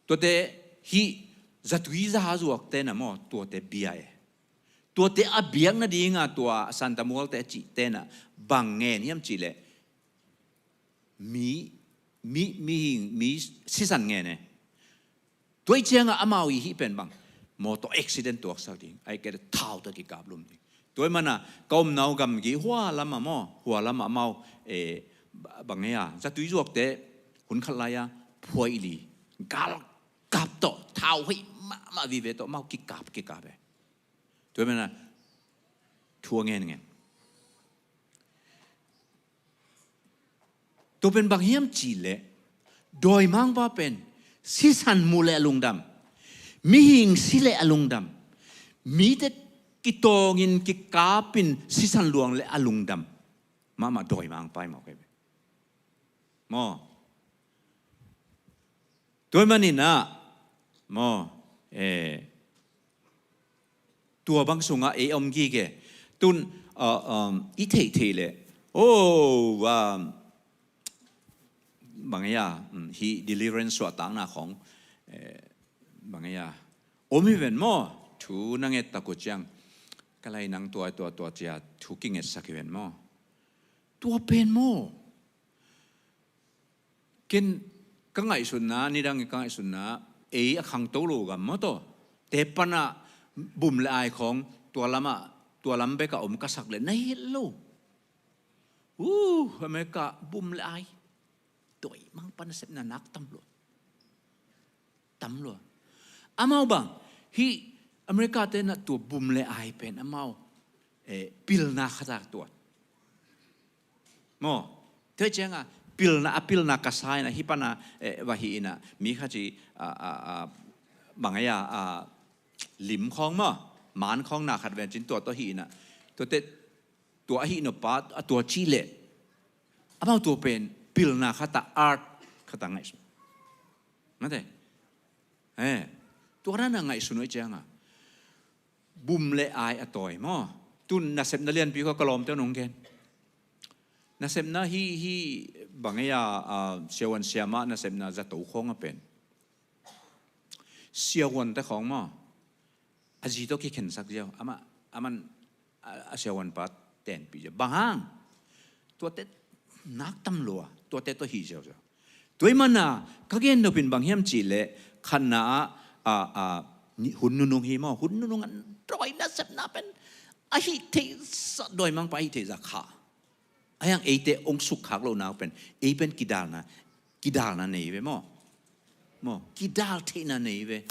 Tuate hih zatui za zuakte na maw, tuate bia e. Tuate a biak nadinga tua Santa Mualte a cihte na bang ngen hiam cihleh, mi, mi, mihing, mi sisan ngen e. Tua i cianga amau i hih pen bang, mawtaw accident tuaksak ding, ai kei le thau tawh kikap lum ding. Tua i mana ka omnau gamgi hua lama maw, hua lama amau, eh, bang e a, zatui zuakte hun khat lai-a phuai li, gal kap tawh, thau hoih mahmah vive tawh amau kikap, kikap e. Tua i mana thu a ngen ngen. Tua pen bang hiam cihleh, dawimangpa pen sisan mu le a lungdam, mihing si le a lungdam, mite kitawngin kikapin sisan luang le a lungdam mahmah dawimangpa i mawk e. Maw? Tua i maninah maw, eh, tua bang sungah ei a om gige. Tun, uh, um, i theihtheih leh, oh, um, bang e a, um, hih deliverance suahtakna khawng, eh, bang e a om hi ven maw? Thu na ngettak uh ciang ka lai nang tua, tua, tua cia thu kingetsak hi ven maw? Tua pen maw? Ken ka ngaihsutna, nidang i ka ngaihsutna, ei a khangto lo gam maw taw, te panah bum le ai khawng tua lamah, tua lam bekah om ka sak le na hi lo. Uh, America bum le ai, dawimangpa nasepna nak tam lo. Tam lua. Amau bang, hih America te na tua bum le ai pen amau, eh, pilna khatah tuat. Maw, tua cianga pilna, a pilna ka sa ina, hih pana, eh, va hih ina, mi khat ci, a, a, a, bang e a, a, lim khawng maw, man khawng na khat ven cin tua, tua hih ina. Tua te, tua ahi nop pa, a tua cih leh amau tua pen pilna khatah, art khatah ngaihsun. Mate. Eh, tua rana ngaihsun uh i cianga bum le ai a tawi maw? Tun nasepna lianpi khaw ka lawmte nong gen. Nasepna hi, hi bang e a, a, siavuan siamah nasepna zato khawng a pen. Siavuante khawng maw? A zi tawh kikhensak ziau. Amah, aman, a, a siavuanpa tenpih ziau. Bang hang? Tuate nak tam lua. Tuate tawh hih ziauziau. Tua i mana, ka gen nopin bang hiam cihleh, khatna ah, a, a, ni, hun nunung hi maw? Hun nunung ah dawi nasepna pen a hih theihsa, dawimangpa a hih theihsa kha. Ahi hang eite hong sukkhak lohna pen, ei pen kidalna, kidalna nei ve maw? Maw, kidal theihna nei ve.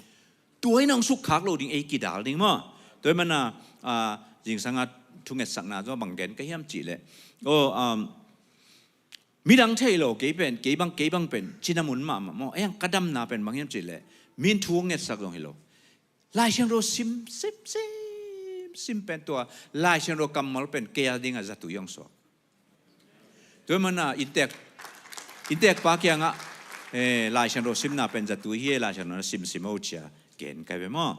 Tua in hong sukkhak lo ding, ei kidal ding maw? Tua i mana, a, zingsanga thungetsakna zaw bang gen ka hiam cihleh. Oh, um, midang thei lo, kei pen, kei bang, kei bang pen cina mun mahmah maw? Ahi hang ka damna pen bang hiam cihleh, min thu hong ngetsak zong hi lo. Lai Siangtho sim, sim, sim, sim pen tua Lai Siangtho kammal pen kei a dingah zatui hong suak. Tua mana inntek, inntekpa kiangah, eh, Lai Siangtho simna pen zatui hi e, Lai Siangtho na simsim o cia gen kai ve maw?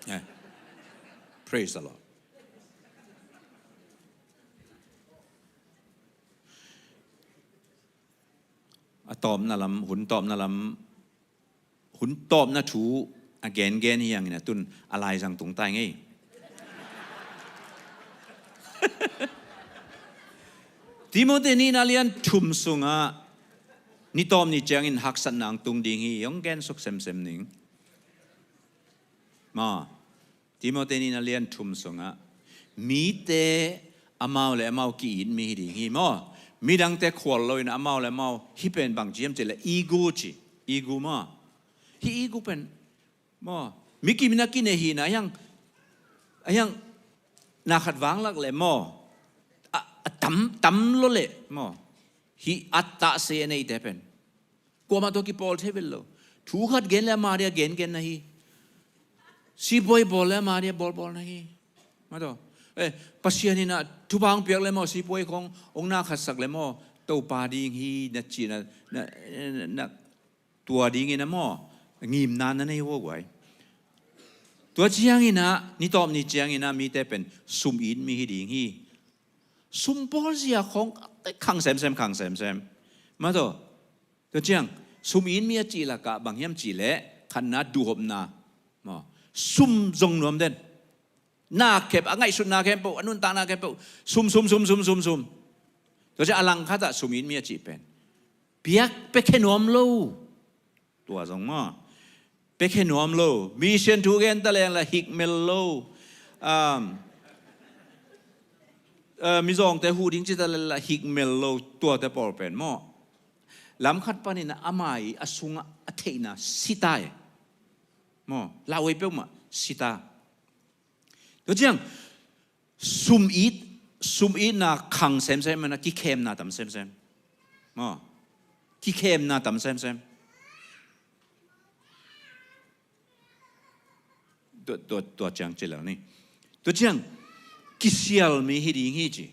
Eh. Praise the Lord. A tawpna lam, hun tawpna lam, hun tawpna thu a gengen hi hangin a tun a laizang tung tai ngei. Timothy nihna lian thum sungah ni tawp ni ciangin haksatna ang tung ding hi, hong gensuk semsem ning. Ma, Timothy nihna lian thum sungah mite amau le amau ki-it mi hi ding hi maw? Midangte khual loin amau le amau hih pen bang ci hiam cihleh ego ci, ego maw? Hih ego pen maw, mi kim in a kinei hihna hiang, a hiang na khat vanglak le maw, a, a tam, tam lo le maw, hih a tahse a neite pen kuamah tawh kipawl thei vet lo. Thu khat gen le ama dia gengen na hi. Sipuai bawl le ama dia bawlbawl na hi. Mah tawh, eh, Pasian in a thupha hong piak le maw, sipuai khawng hong na khatsak le maw, Topa ding hi na ci na, na, na, na Tua dingin a maw, ngimna na nei uh a guai. Tua ciangin a, nitawp ni ciangin a mite pen sum it mi hi ding hi. Sum pawl zia khong khang semsem, khang semsem. Mah tawh. Tua ciang, sum it mi a cih lakah bang hiam cih leh, khatna duhhopna. Maw. Sum zong nuam den. Na khempeuh, a ngaihsutna khempeuh, a nuntakna khempeuh. Sum, sum, sum, sum, sum, sum. Tua ciang a langkhat ah sum it mi a cih pen. Piak, pia khe nuam lo. Tua zong maw. Pia khe nuam lo. Mission thu gen ta leng la hikmel lo. Um, uh, mizawngte huh ding ci ta leng la hikmel lo. Tuate pawl pen maw. Lamkhat panin a ama i a sungah a theihna sita e. Maw. Lau ei peuhmah sita. Tua ciang, sum it, sum itna khang semsem, mana kikhemna tam semsem. Maw. Kikhemna tam semsem. Tua, tua, tua ciang ci lo ni. Tua ciang, kisial mi hi ding hi ci.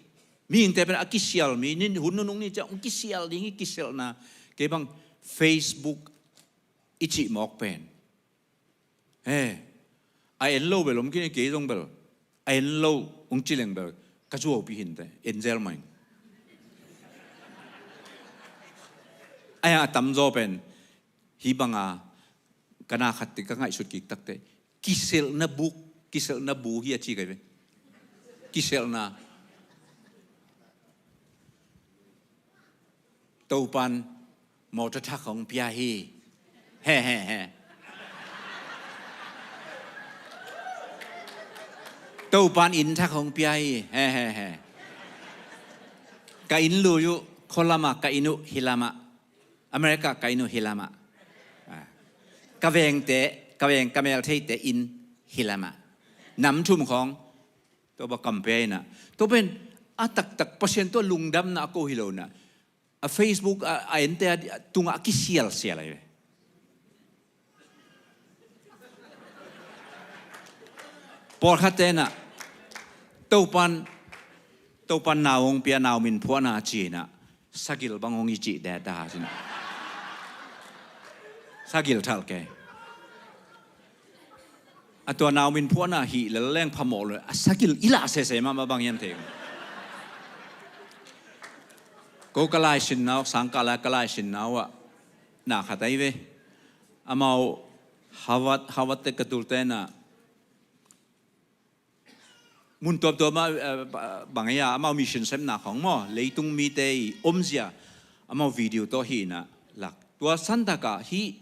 Mihingte pen a kisial mi, ni hun nunung ni ciang, kisial ding hi, kisialna. Kei bang Facebook i cih mawk pen. Eh, a en lo bel om khin kei zong bel. A en lo, ong ci leng bel. Ka zuaupi hinte, en zel mai. Ai a tamzaw pen. Hi banga, ka na khat te, ka ngaihsut kik takte. Kiselna buk, kiselna bu hi a ci kai ve. Kiselna. Topan mawtaw thak hong pia hi. He, he, he. Topan inn thak hong pia hi. He, he, he. Ka inn lui uh, khualama, ka inn uh, hilama. America ka inn uh, hilama. Ah. Ka vengte, ka veng, ka meltheite inn, hilama. Nam thum khong. Tua bang compare inah. Tua pen a taktak Pasian tua lungdamna a ko hi lo inah. A Facebook a, a ente a tungah a kisialsial ahi ve. Pawlkhatte inah. Topan, Topan nau hong pia nau min phuahna a ci inah. Sagil bang hong i cih deta sinah. Sagil thal kei. A tua nau min phuahna hih lel leng phamawh lo. A sagil i lah sese mahmah bang hiam thei. Ko ka laisinna uh, sangkah lai ka laisinna uh ah. Na khat ahi ve. Amau Harvard, Harvard te ka tulte inah. Mun tuamtuam ah, eh, bang ei a, amau mission sepna khong maw, leitung mite i omzia, amau video tawh hi inah lak. Tua santak ah hi,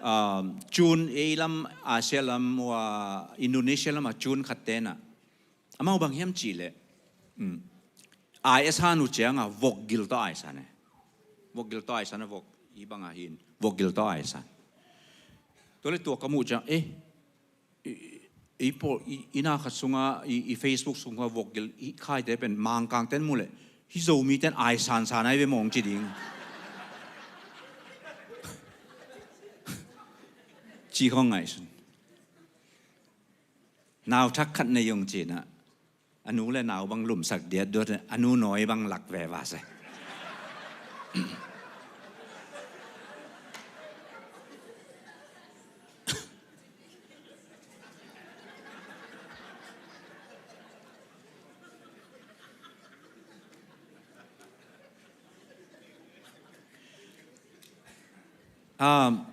um, June ei lam, Asia lam, wa Indonesia lam ah June khatte inah. Amau bang hiam cih leh. Um, ai a san uh ciangah vokgil tawh ai san e. Vokgil tawh ai san e, vok, hi bangah hi in. Vokgil tawh ai san. Tua le tua ka muh ciang, eh, I, i pawl, i, i na khat sungah, i, i Facebook sungah vokgil, i khaite pen Mangkangten mu leh, hi Zomiten ai sansan ai ve mawng ci ding. Ci khong ngaihsun. Nau thak khat nei ung ci inah. A nu le nau bang lumsak diatduat, a nu nawi bang lak ve va se. Um,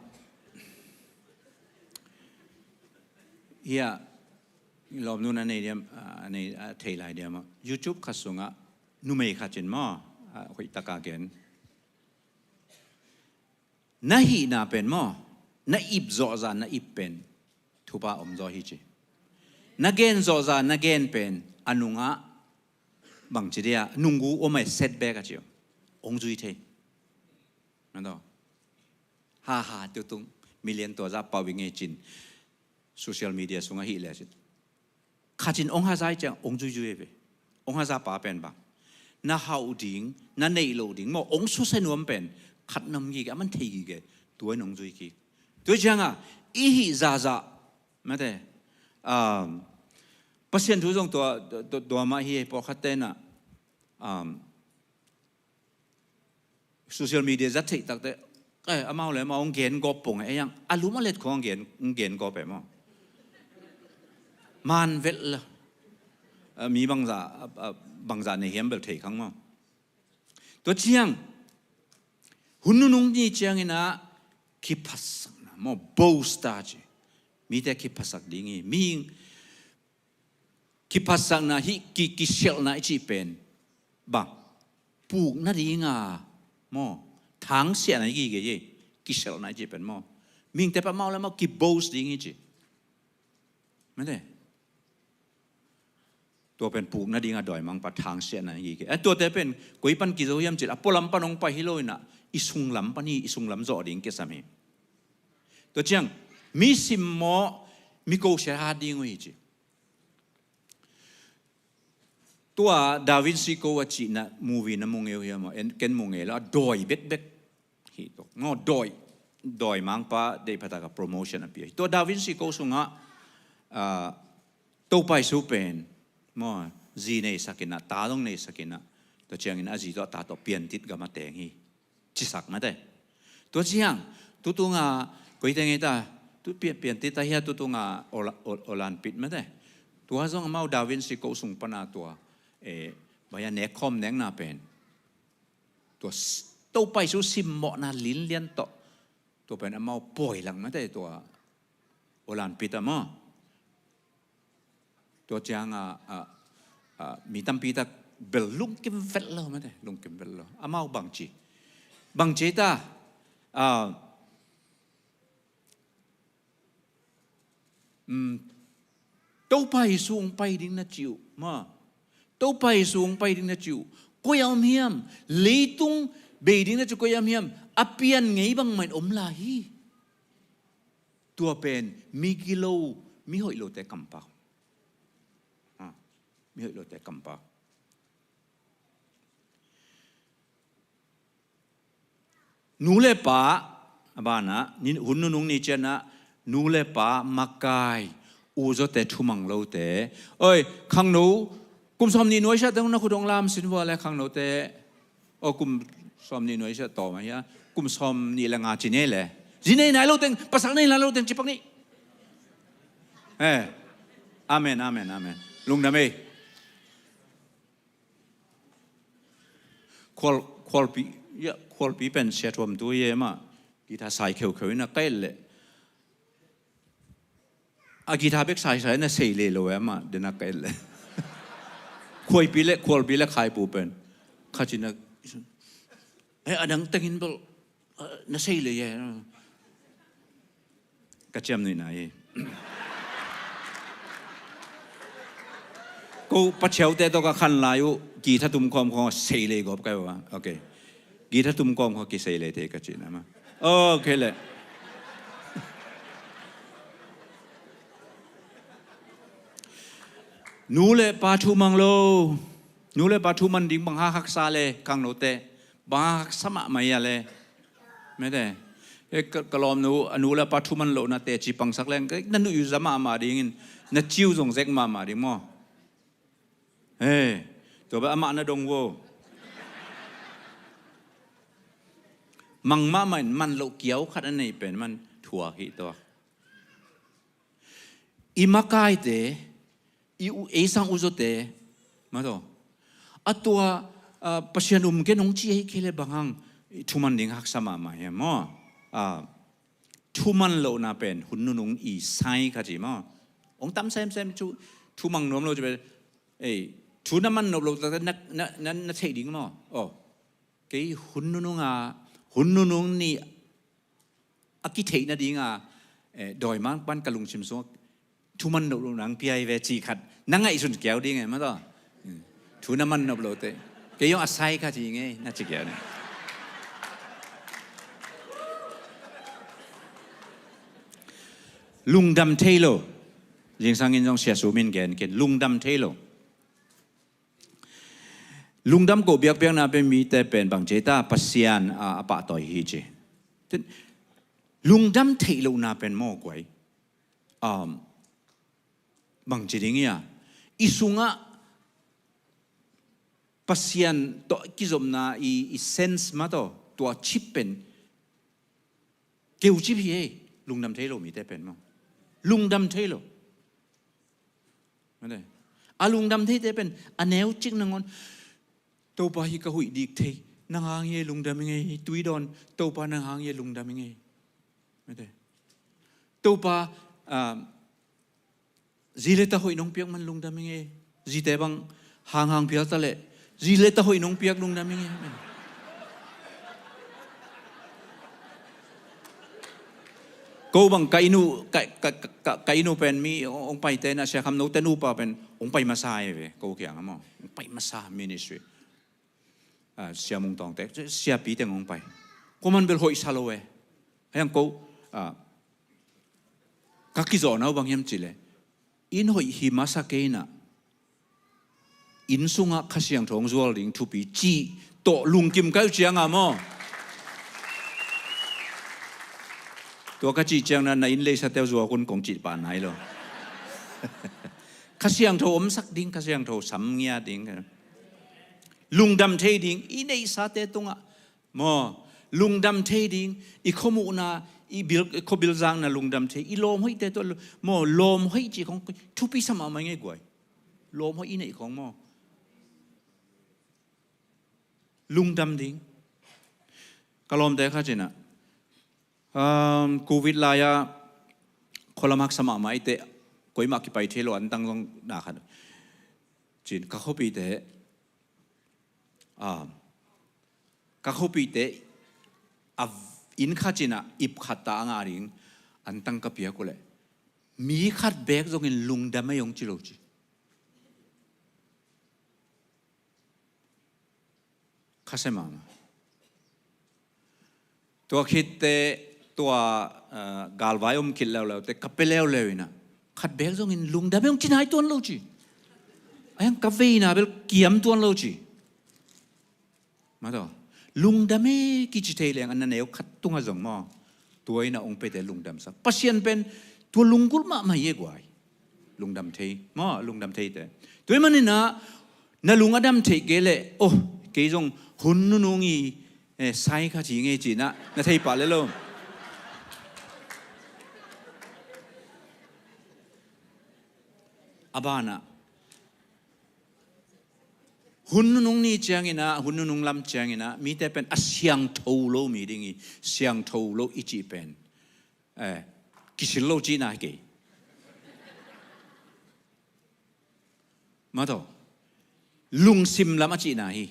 yeah. Lawmnu in a nei diam, a nei, a thei lai diam ah. YouTube khat sungah numei khat in maw, a hoih taka gen. Na hihna pen maw, na ip zawhzah na ip pen thupha om zaw hi ci. Na gen zawhzah na gen pen a nungah bangci dia, nunggu om ai setback a ci. Ong zui thei. Na daw. Ha ha, tutung million tua zah pau i ngei cin. Social media sungah hih le cin. Khat in ong haza i ciang, ong zuizui ve. Ong haza pa pen bang. Na hauh ding, na neih loh ding. Maw, ong susia nuam pen. Khat nam gige, a man thei gige. Tua in ong zui kik. Tua ciangah, i hih zahzah. Mate. Um, Pasian thu zong tua, tua, tua mah hi, pawlkhatte inah. Um, Social media zat theih takte, Amau le amau hong gen gawp pong e, ei ang a lum a let khong hong gen gawp e maw. Man vet la. Mi bangzah bangzah nei hiam bel thei khang maw. Tua ciang hun nunung ni ciangin ah kiphatsakna maw, boast a ci. Mite kiphatsak ding hi. Mihing kiphatsakna hi, ki, kisialhna i cih pen bang, puk nadinga maw, thangsiahna i gige hi. Kisialhna i cih pen maw, mihingte pa mau le mau kiboast ding hi ci. Mate. Tua pen puk nadinga dawimangpa thangsiahna i gige. A tuate pen koi pan kizo hiam cih a pualam pan hong pai hi lo inah, i sunglam pan hi, i sunglam zawh ding kisam hi. Tua ciang mi simmawh, mi kosiat hat ding uh hi ci. Tua Da Vinci Code a cihna movie na mu ngei uh hiam maw? Ken mu ngei lo, a dawi bekbek hi tuk. Dawi, dawimangpa deihphatak a promotion a pia hi. Tua Da Vinci Code sungah Topa Jesu pen maw, zi neisak inah, ta dong neisak inah, tua ciangin a zi tawh a ta tawh piantit gam a teng hi. Cisak mate. Tua ciang tutunga koite ngei ta, tu pian, piantit ta hia tutunga Ola-, Ol-, Olympic mate. Tua zong amau Da Vinci Code sung pana tua, eh, baya nekkhawm nekna pen. Tua Topa Jesu simmawhna linlian tawh. Tua pen amau pawi lang mate tua Olympic ta maw. Tua ciang a, a, a, mi tampi tak bel lungkim vet lo mate, lungkim vet lo. Amau bangci. Bangci ta, a, um, Topa Jesu hong pai ding na ci uh maw. Topa Jesu hong pai ding na ci uh. Koi a om hiam, leitung bei ding na ci uh koi a om hiam, a pian ngei bangmah in om lai hi. Tua pen mi gilo, mi hoih lote kampau. Ha, mi hoih lote kampau. Nu le pa, a banah, hun nunung ni cianah, nu le pa makai, u zawte thumang lote. Oi, khangno, kum sawm nih nuaisiah dong na khut hong lam sin vua le khangnote. Aw, kum sawm nih nuaisiah tawm a hia, kum sawm nih le nga ci nei le. Zi nei nai lo teng, pasal nei nai lo teng cipak nih. Eh. Amen, amen, amen. Lungdam ei. Khual, khualpi, ya, khualpi pen sia thuam tu ye ma. Guitar sai kheukheu ina kai le. A guitar bek saisai na sei le lo e mah, dena ka et le. Khuaipi le, khualpi le khaipu pen. Kha cina, eh, adang tengin bel, eh, na sei le ye. Ka ciam nuih na hi. Ko pachiaute tawh ka khan lai uh, guitar tum khawm khawm sei le gawp kai uh a. Okay. Guitar tum kawm khaw kisei le te ka cihna ma. Okay le. Nu le pa thu mang lo. Nu le pa thu man ding bang ha haksa le khangnote. Bang ha haksa mahmah ia le. Mete. E ka, ka lawmnu, a nu le pa thu man lohna teci pangsak leng, na nuih uh za mahmah dingin, na ciu zong zek mahmah ding maw. He, tua bek amah na dong vo. Mang mahmah in man loh kiau khat a nei pen man thuak hi tua. I makaite, i u, ei sang u zote, ma tua. A tua, ah, Pasian um ke nong ci ei ke le bang hang, i thuman ding haksa mahmah hiam maw? Ah, thuman lohna pen hun nunung i sai kha ci maw? Ong tam semsem cu, thumang nuam lo ci pen, ei, thu na man nop lo tak na, na, na, na theih ding maw? Oh, kei hun nunung a, hun nunung ni a kitheih nading a, eh, dawimang pan ka lungsim sung thu man nop lo nang piai ve ci khat na ngaihsun kiau ding e ma taw. Thu na man nop lo te. Kei yong a sai kha ci nge na ci kiau ding. Lungdam thei lo. Zingsang in zong siasu min gen ken lungdam thei lo. Lungdam ko biakpiakna pen mite pen bang cei ta Pasian a, a pahtawi hi ci. Lungdam theih lohna pen maw guai. Um, bang ci ding ia. I sungah Pasian tawh kizopna i, i sense ma tawh tua chip pen Keu cip hi ei, lungdam thei lo mite pen maw. Lungdam thei lo. Mate. A lungdam theite pen a neu cik nangawn, Topa hi ka huih dik thei, nang hang hi ei lungdam i ngei, tui dawn, Topa nang hang hi ei lungdam i ngei. Mate. Topa, ah, zi le ta hoih nong piak man lungdam i ngei. Zite bang hanghang phial ta leh, zi le ta hoih nong piak lungdam i ngei. Ko bang ka inn uh, ka, ka, ka, ka inn uh pen mi hong paite na, Sia Kham, note nupa pen hong pai masa hi ve, ko kiang a maw. Hong pai masa ministry. Ah, Sia Mung Tawngte, siapi teng hong pai. Ko man bel hoih sa lo e. Hei ang ko, ah, ka kizawhna uh bang hiam cih leh, inn hoih hi masa kei na, inn sungah Kha Siangtho hong zual ding thupi cih tawh lungkim ka hih uh ciang a maw. Tua ka cih ciang na, na inn leisate uh zuak un kong cih pah nai lo. Kha Siangtho omsak ding, Kha Siangtho sam ngiat ding. Lungdam thei ding, i neihsate tungah maw, lungdam thei ding, i khuamuhna, i bil, i khuabilzakna lungdam thei, i lawm hoihte tawh lu-, maw, lawm hoih cih khong thupi sa mahmah i ngei guai. Lawm hoih i neih khong maw. Lungdam ding. Ka lawmte khat in ah, um, Covid lai-a khualam haksa mahmah i teh, koimah kipai thei lo, antang zong na khat. Cin ka khuapihte, ah, ka khuapihte, a inn khat in ah ip khat ta a ngah ding antang ka piak uh leh, mi khat beek zongin lungdam ei hong ci lo ci. Khasia mahmah. Tua khitte, tua, eh, galvai om khit leuleu te, ka pia leuleu in ah, khat beek zongin lungdam ei hong ci nai tuan lo ci. Ahi hang ka veina bel kiam tuan lo ci. Mataw, lungdam ei kici thei leng a na neu khat tungah zong maw, tua in ah hong piate lungdamsak. Pasian pen tua lunggulh mahmah hi e guai. Lungdam thei maw, lungdam theite. Tua ahih manin ah, na lung a dam theih kei leh, oh, kei zong hun nunung i, eh, sai khat hi ngei cih na, na thei pah lel lo. A banah, hun nunung ni ciangin ah, hun nunung lam ciangin ah, mite pen a siangtho lo mi ding hi, siangtho lo i cih pen, eh, kisil lo cihna hi kei. Mataw, lungsim lam a cihna hi.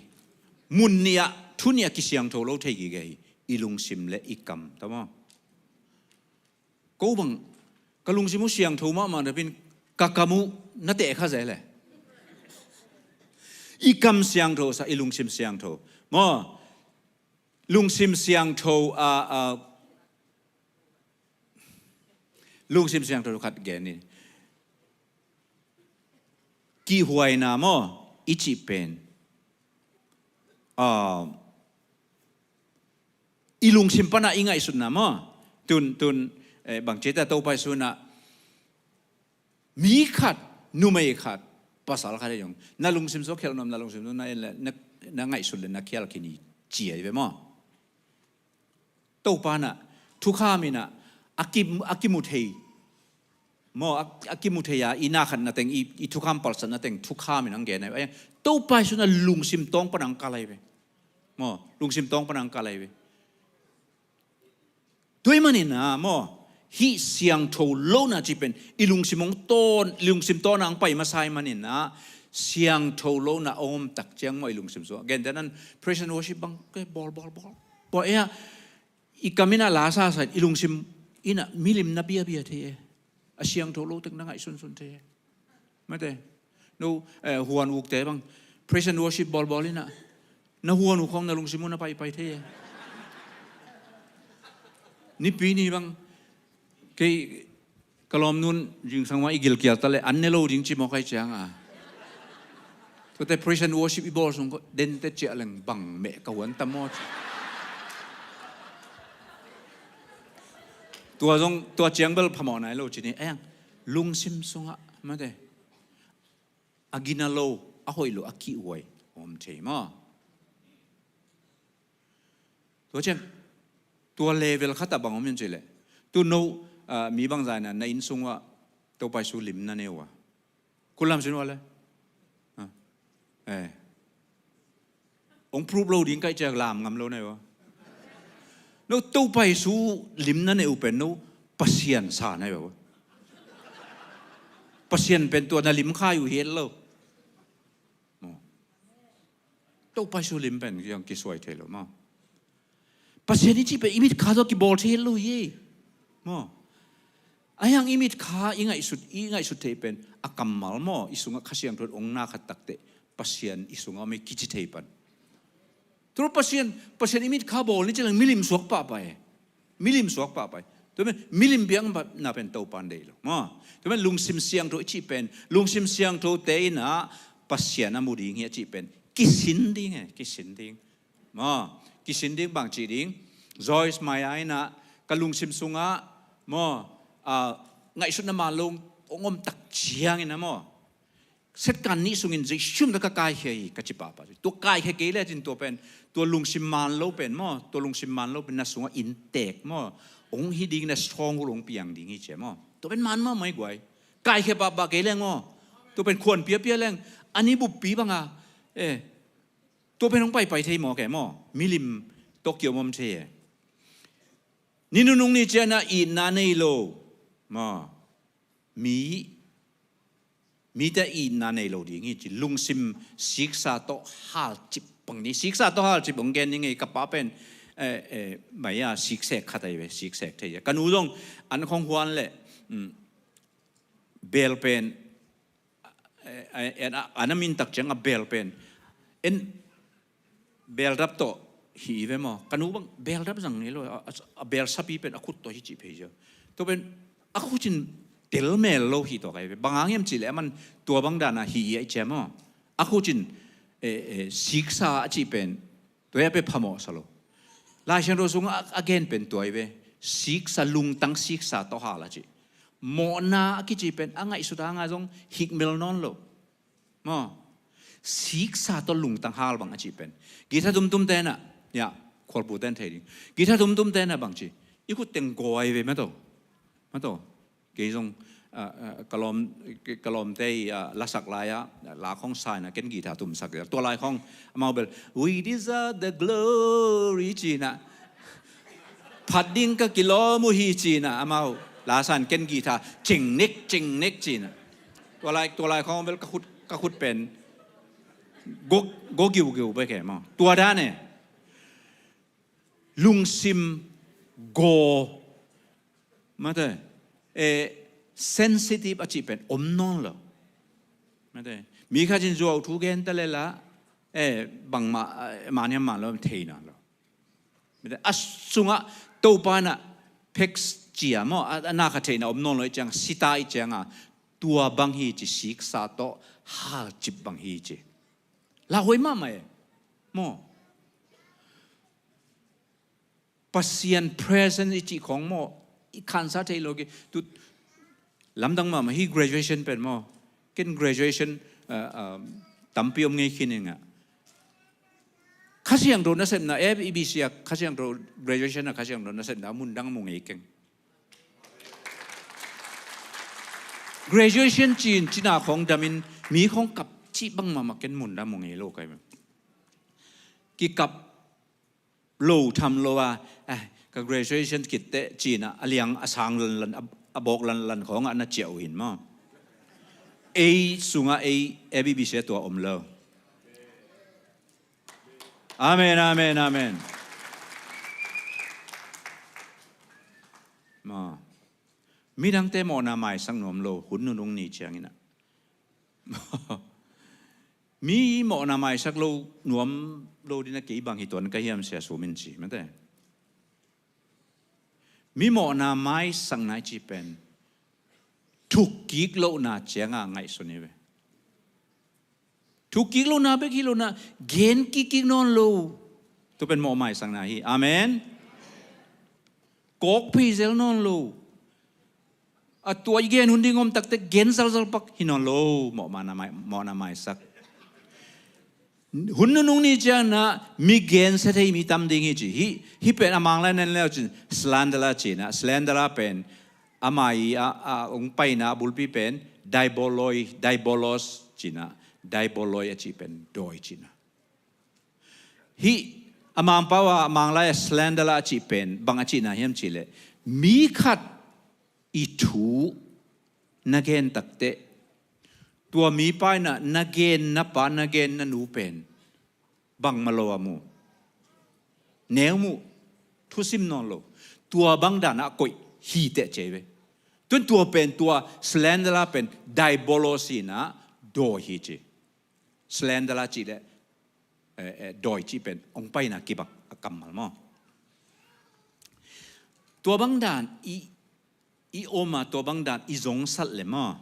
Mun nih ah, thu nih ah kisiangtho lo thei gige hi. I lungsim le i kam, ta maw. Ko bang, ka lungsim uh siangtho mahmah napi-in, ka kam uh na teh kha zel e. I kam siangtho sa, i lungsim siangtho. Maw, lungsim siangtho, a, a, lungsim siangtho khat gen ni. Kihhuaina maw, i cih pen, a, i lungsim pan a i ngaihsutna maw. Tun, tun, eh, bang ci hiam cih leh Topa Jesu in ah, mi khat, numei khat, pasal khat hi zong, na lungsim sung khialh nuam, na lungsim sung na, na, na ngaihsut leh na khial khin hi ci ahi ve maw. Topa in ah, thukham in ah, a ki, a kimu thei. Maw, a, a kimu thei a, i na khatna teng, i, i thukham palsatna teng, thukham in hong gen ahi ve. Topa Jesu in ah lungsim tawng pan hong kal ahi ve. Maw, lungsim tawng pan hong kal ahi ve. Tua ahih manin ah, maw, hih siangtho lohna cih pen, i lungsim hong tawn, i lungsim tawn a hong pai masa ahih manin ah, siangtho lohna hong om tak ciang maw, i lungsim sung. Gentehna in praise and worship bang, ke bawl, bawl, bawl. Bawl e a, i kam in ah la sasa, i lungsim in ah milim na biabia thei e. A siangtho lo tek na ngaihsunsun thei e. Mate. No, eh, huan ukte bang, praise and worship bawlbawl in ah, na huan uk khawng na lungsim uh na paipai thei e. Nipi ni bang, kei ka lawmnu'n zingsang mah i gilkial ta leh an ne lo ding ci mawk ahih ciang a. Tuate praise and worship i bawl sung khawng, dente ciah leng bang meh ka huan tam maw ci. Tua zong, tua ciang bel phamawh nai lo ci ni. Ahi hang, lungsim sungah, mate, a gina lo, a hoih lo, a kihhuai om thei maw. Tua ciang, Tua level khat ah bang om hiam cih leh, tu no, ah, mi bangzah in ah na inn sung uah Topa Jesu lim na nei uh a, kulam sin ua le. Ah, eh. Hong proof lo ding kaih ciang lam ngam lo na hi ua. No Topa Jesu lim na nei uh pen no Pasian sa na hi ua. Pasian pen tua na lim khai uh hi et lo. Maw. Topa Jesu lim pen kiang kisuai thei lo maw. Pasian i cih pen i mitkha tawh kibawl thei lo hi. Maw. Ahi hang i mitkha i ngaihsut, i ngaihsut theih pen a kammal maw, i sungah Kha Siangtho hong na khat takteh Pasian i sungah om hi kici thei pan. Tua Pasian, Pasian i mitkha bawl ni ci leng milim suak pahpah e. Milim suak pahpah e. Tua pen milim biakna pen Topa in deih lo. Maw. Tua pen lungsim siangtho i cih pen, lungsim siangthote in ah Pasian a mu ding hi a cih pen kisin ding e, kisin ding. Maw, kisin ding bang cih ding. Joyce Meyer in ah ka lungsim sungah maw, ah, ngaihsutna man lo hong om tak ciangin ah maw, setkan nih sungin Jesu min tawh ka kaikhia hi ka ci pahpah. Tua kaikhia kei le cin tua pen, tua lungsim man lo pen maw, tua lungsim man lo pen na sungah inntek maw, hong hi ding na sawng uh hong piang ding hi ci a maw. Tua pen man mahmah hi guai. Kaikhia pahpah kei leng maw, tua pen khuan piapia leng a ni buppi bang a, eh, tua pen hong paipai thei maw ke maw. Milim tawh kiom om thei e. Ni nunung ni ciang ah itna nei lo maw. Mi, mite itna nei lo ding hi ci. Lungsim siksa tawh halcip bang ni. Siksa tawh halcip hong gen ni ngei ka pa pen, eh, eh, mai a siksek khat ahi ve, siksek thei a. Ka nu zong an khong huan le, mm, bel pen, eh, eh, an a, an a min tak ciang a bel pen. En beldap tawh hi ve maw. Ka nu bang beldap zang ni lo, a, a, a bel sapi pen a khut tawh hi cih phei cia. Tua pen a khut in tel mel lo hi tawh kai ve. Bang hang hiam cih leh a man tua bang dan a hi i ai cia maw. A khut in, eh, eh, siksa a cih pen tua hi a pe phamawh sa lo. Lai Siangtho sungah a, a gen pen tua hi ve. Siksa, lungtang siksa tawh hal a cih. Mawhna a kici pen a ngaihsut hang a zong hikmel nawn lo. Maw. Siksa tawh lungtang hal bang a cih pen. Guitar tumtum tenah, ya, khualpu ten thei ding. Guitar tumtum tenah bang ci. I khut teng gawi ve maw to. Maw to. Kei zong, ah, ah, ka lawm, ka lawmte i, ah, lasak lai-ah, la khawng sa inah ken guitar tumsak hi. Tua lai khawng amau bel, "We deserve the glory," ci inah. "Phat ding ka kilawm uh hi," ci inah amau la sa in ken guitar, "Cingnek, cingnek," ci inah. Tua lai, tua lai khawng bel ka khut, ka khut pen go, go giugiu bek e maw. Tua dan e. Lungsim gaw, mate, eh, sensitive a cih pen om nawn lo. Mate, mi khat in zuau thu gen ta lel a, eh, bangmah, eh, man hiam man lo thei nawn lo. Mate, a sungah Topa in a pek cia maw, a, a na kha theihna om nawn lo i ciang, sita i ciang a, tua bang hi ci, siksa tawh halcip bang hi ci. Lauhuai mahmah e. Maw. Pasian presence i cih khawng maw, i khansa thei lo ki. Tu lamdang mahmah hi graduation pen maw. Ken graduation, uh, um, tampi om ngei khin ing a. Kha Siangtho nasepna, F E B C a Kha Siangtho, graduation a Kha Siangtho nasepna, mun dang mu ngei keng. Graduation cin, cina khawng damin, mi khawng kap cih bang mahmah ken mun dang mu ngei lo kai. Kikap lo tham lo a, eh, ka graduation kit teh cina, a liang a sang lanlan, a, a bawk lanlan khawngah na ciah uh hin maw. Ei sungah ei, A B B C tua om lo. Amen, amen, amen. Maw. Midangte mawhna maisak nuam lo, hun nunung ni ciangin ah. Mi mawhna maisak lo, nuam lo dina kei bang hi tuan ka hiam sia sum in ci, mate. Mi mawhna maisakna i ci pen. Thuk kik lohna cianga ngaihsun hi ve. Thuk kik lohna bek hi lohna, gen kik kik nawn lo. Tu pen mawh maisakna hi. Amen. Kawk phei zel nawn lo. A tua i gen hun ding om takte gen zalzal pak hi nawn lo. Mawh mana mai, mawhna maisak. Hun nunung ni ciangin ah mi gensia thei mi tam ding hi ci. Hih, hih pen a Mang lai na en le uh cin, slandala ci-in ah, slandala pen ama i a, a hong paina a bulpi pen diaboloi, diabolos ci-in ah, diaboloi a cih pen dawi ci-in ah. Hih a Mangpau a, a Mang lai a slandala a cih pen bang a cihna hiam cih leh, mi khat i thu na gen takteh, tua mipa in ah na gen na pa, na gen na nu pen bangmah lo a mu. Neu mu. Thusim nawn lo. Tua bang dan ah koih hi teh ci ve. Tu'n tua pen, tua slandala pen diabolos in ah dawi hi ci. Slandala cih leh, eh, eh, dawi cih pen hong paina kibang a kammal maw. Tua bang dan i, i om a, tua bang dan i zongsak leh maw,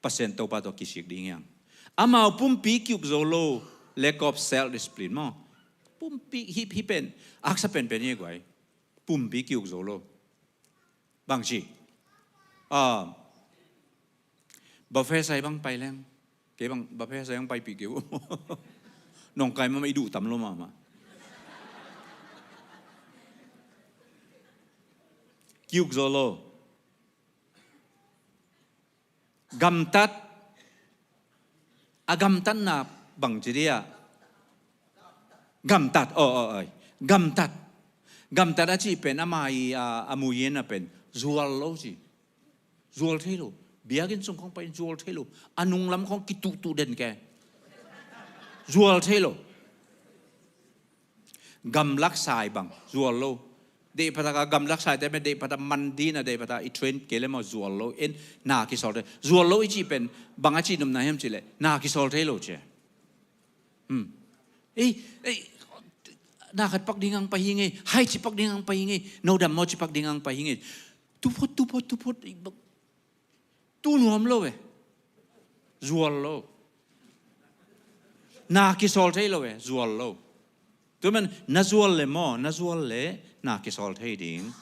Pasian Topa tawh kisik ding hi hang. Amau pumpi ki-uk zo lo, lack of self discipline maw. Pumpi hih, hih pen a haksa penpen hi guai. Pumpi ki-uk zo lo. Bang ci? Ah, buffet sai bang pai leng. Kei bang buffet sai bang paipih kei uh. Nong kai mahmah, i duh tam lo mahmah. Ki-uk zo lo. Gamtat. A gamtatna bang ci dia? Gamtat, aw, aw, aw. Gamtat. Gamtat a cih pen ama i a, a muyin a pen zual lo ci. Zual thei lo. Biakinn sung khawng pai-in zual thei lo. A nunglam khawng kituhtuh den ke. Zual thei lo. Gamlak sai bang zual lo. Deihphatak a gamlak saite pen deihphatak man ding a, deihphatak i train kei leh maw zual lo. En, na kisawl thei. Zual lo i cih pen bang a cihnopna hiam cih leh na kisawl thei lo ci. Hmm. Ei, ei, na khat pak ding hong pai hi ing ei. Hai ci pak ding hong pai hi ing ei. No dam maw ci pak ding hong pai hi ing ei. Tuphot, tuphot, tuphot. Tu nuam lo e. Zual lo. Na kisawl thei lo e. Zual lo. Tua man na zual leh maw, na zual leh na kisawl thei ding.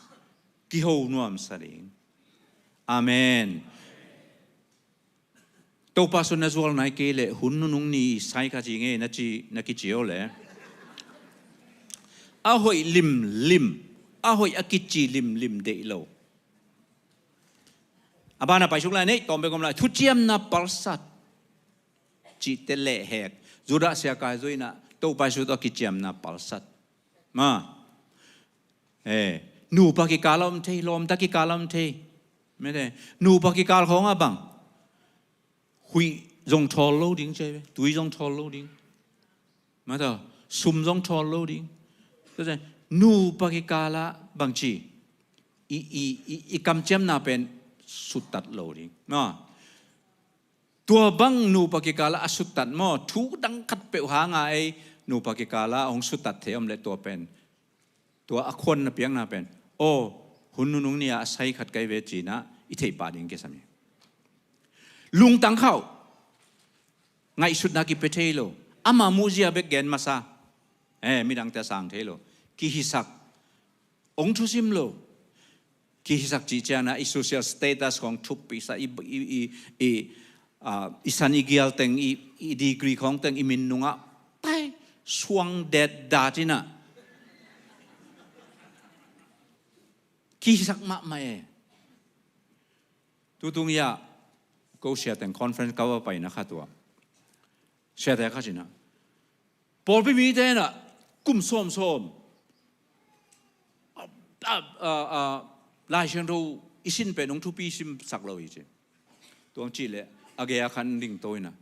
Kiho nuamsa ding. Amen. Topa sung na zual nai kei leh hun nunung ni sai kha ci ing ei na ci, na kici uh leh, a hoih limlim, a hoih a kici limlim deih lo. A ban a pai suk lai nei, tawm bek om lai. Thuciamna palsat. Cihte lehhek. Judah sia kaizui in ah Topa Jesu tawh kiciamna palsat. Ma. Eh, nupa kikal ah om thei, lawmta kikal ah om thei. Mete. Nupa kikal khawng ah bang. Huih zong thawl lo ding ci ve. Tui zong thawl lo ding. Mata, sum zong thawl lo ding. Tua ciang, nupa kikal ah bang ci. I, i, i, i kamciamna pen suttat lo ding. Ma. Tua bang nupa kikal ah a suttat maw, thu dang khat peuh hang a ei nupa kikal ah hong suttat thei om leh tua pen. Tua a khuanna piakna pen. Aw, hun nunung ni a sai khat kai ve ci-in ah i theih pah ding kisam hi. Lungtang khauh. Ngaihsutna kipia thei lo. Ama muhzia bek gen masa. Eh, midangte a sang thei lo. Kihisak. Hong thusim lo. Kihisak cih ciangin ah i social status khawng thupi sa, i, i, i, i, ah, i san i gial teng, i, i degree khawng teng i min nungah pai suang detdat in ah. Kihisak mahmah e. Tutung hi a, ko sia teng conference ka va paina khat uah, siate khat ci-in ah, pawlpi mite in ah kum sawmsawm a, a, a, a, Lai Siangtho i sin pen hong thupi simsak lo hi ci. Tua hong cih leh a gei-a khat hong dingto in ah,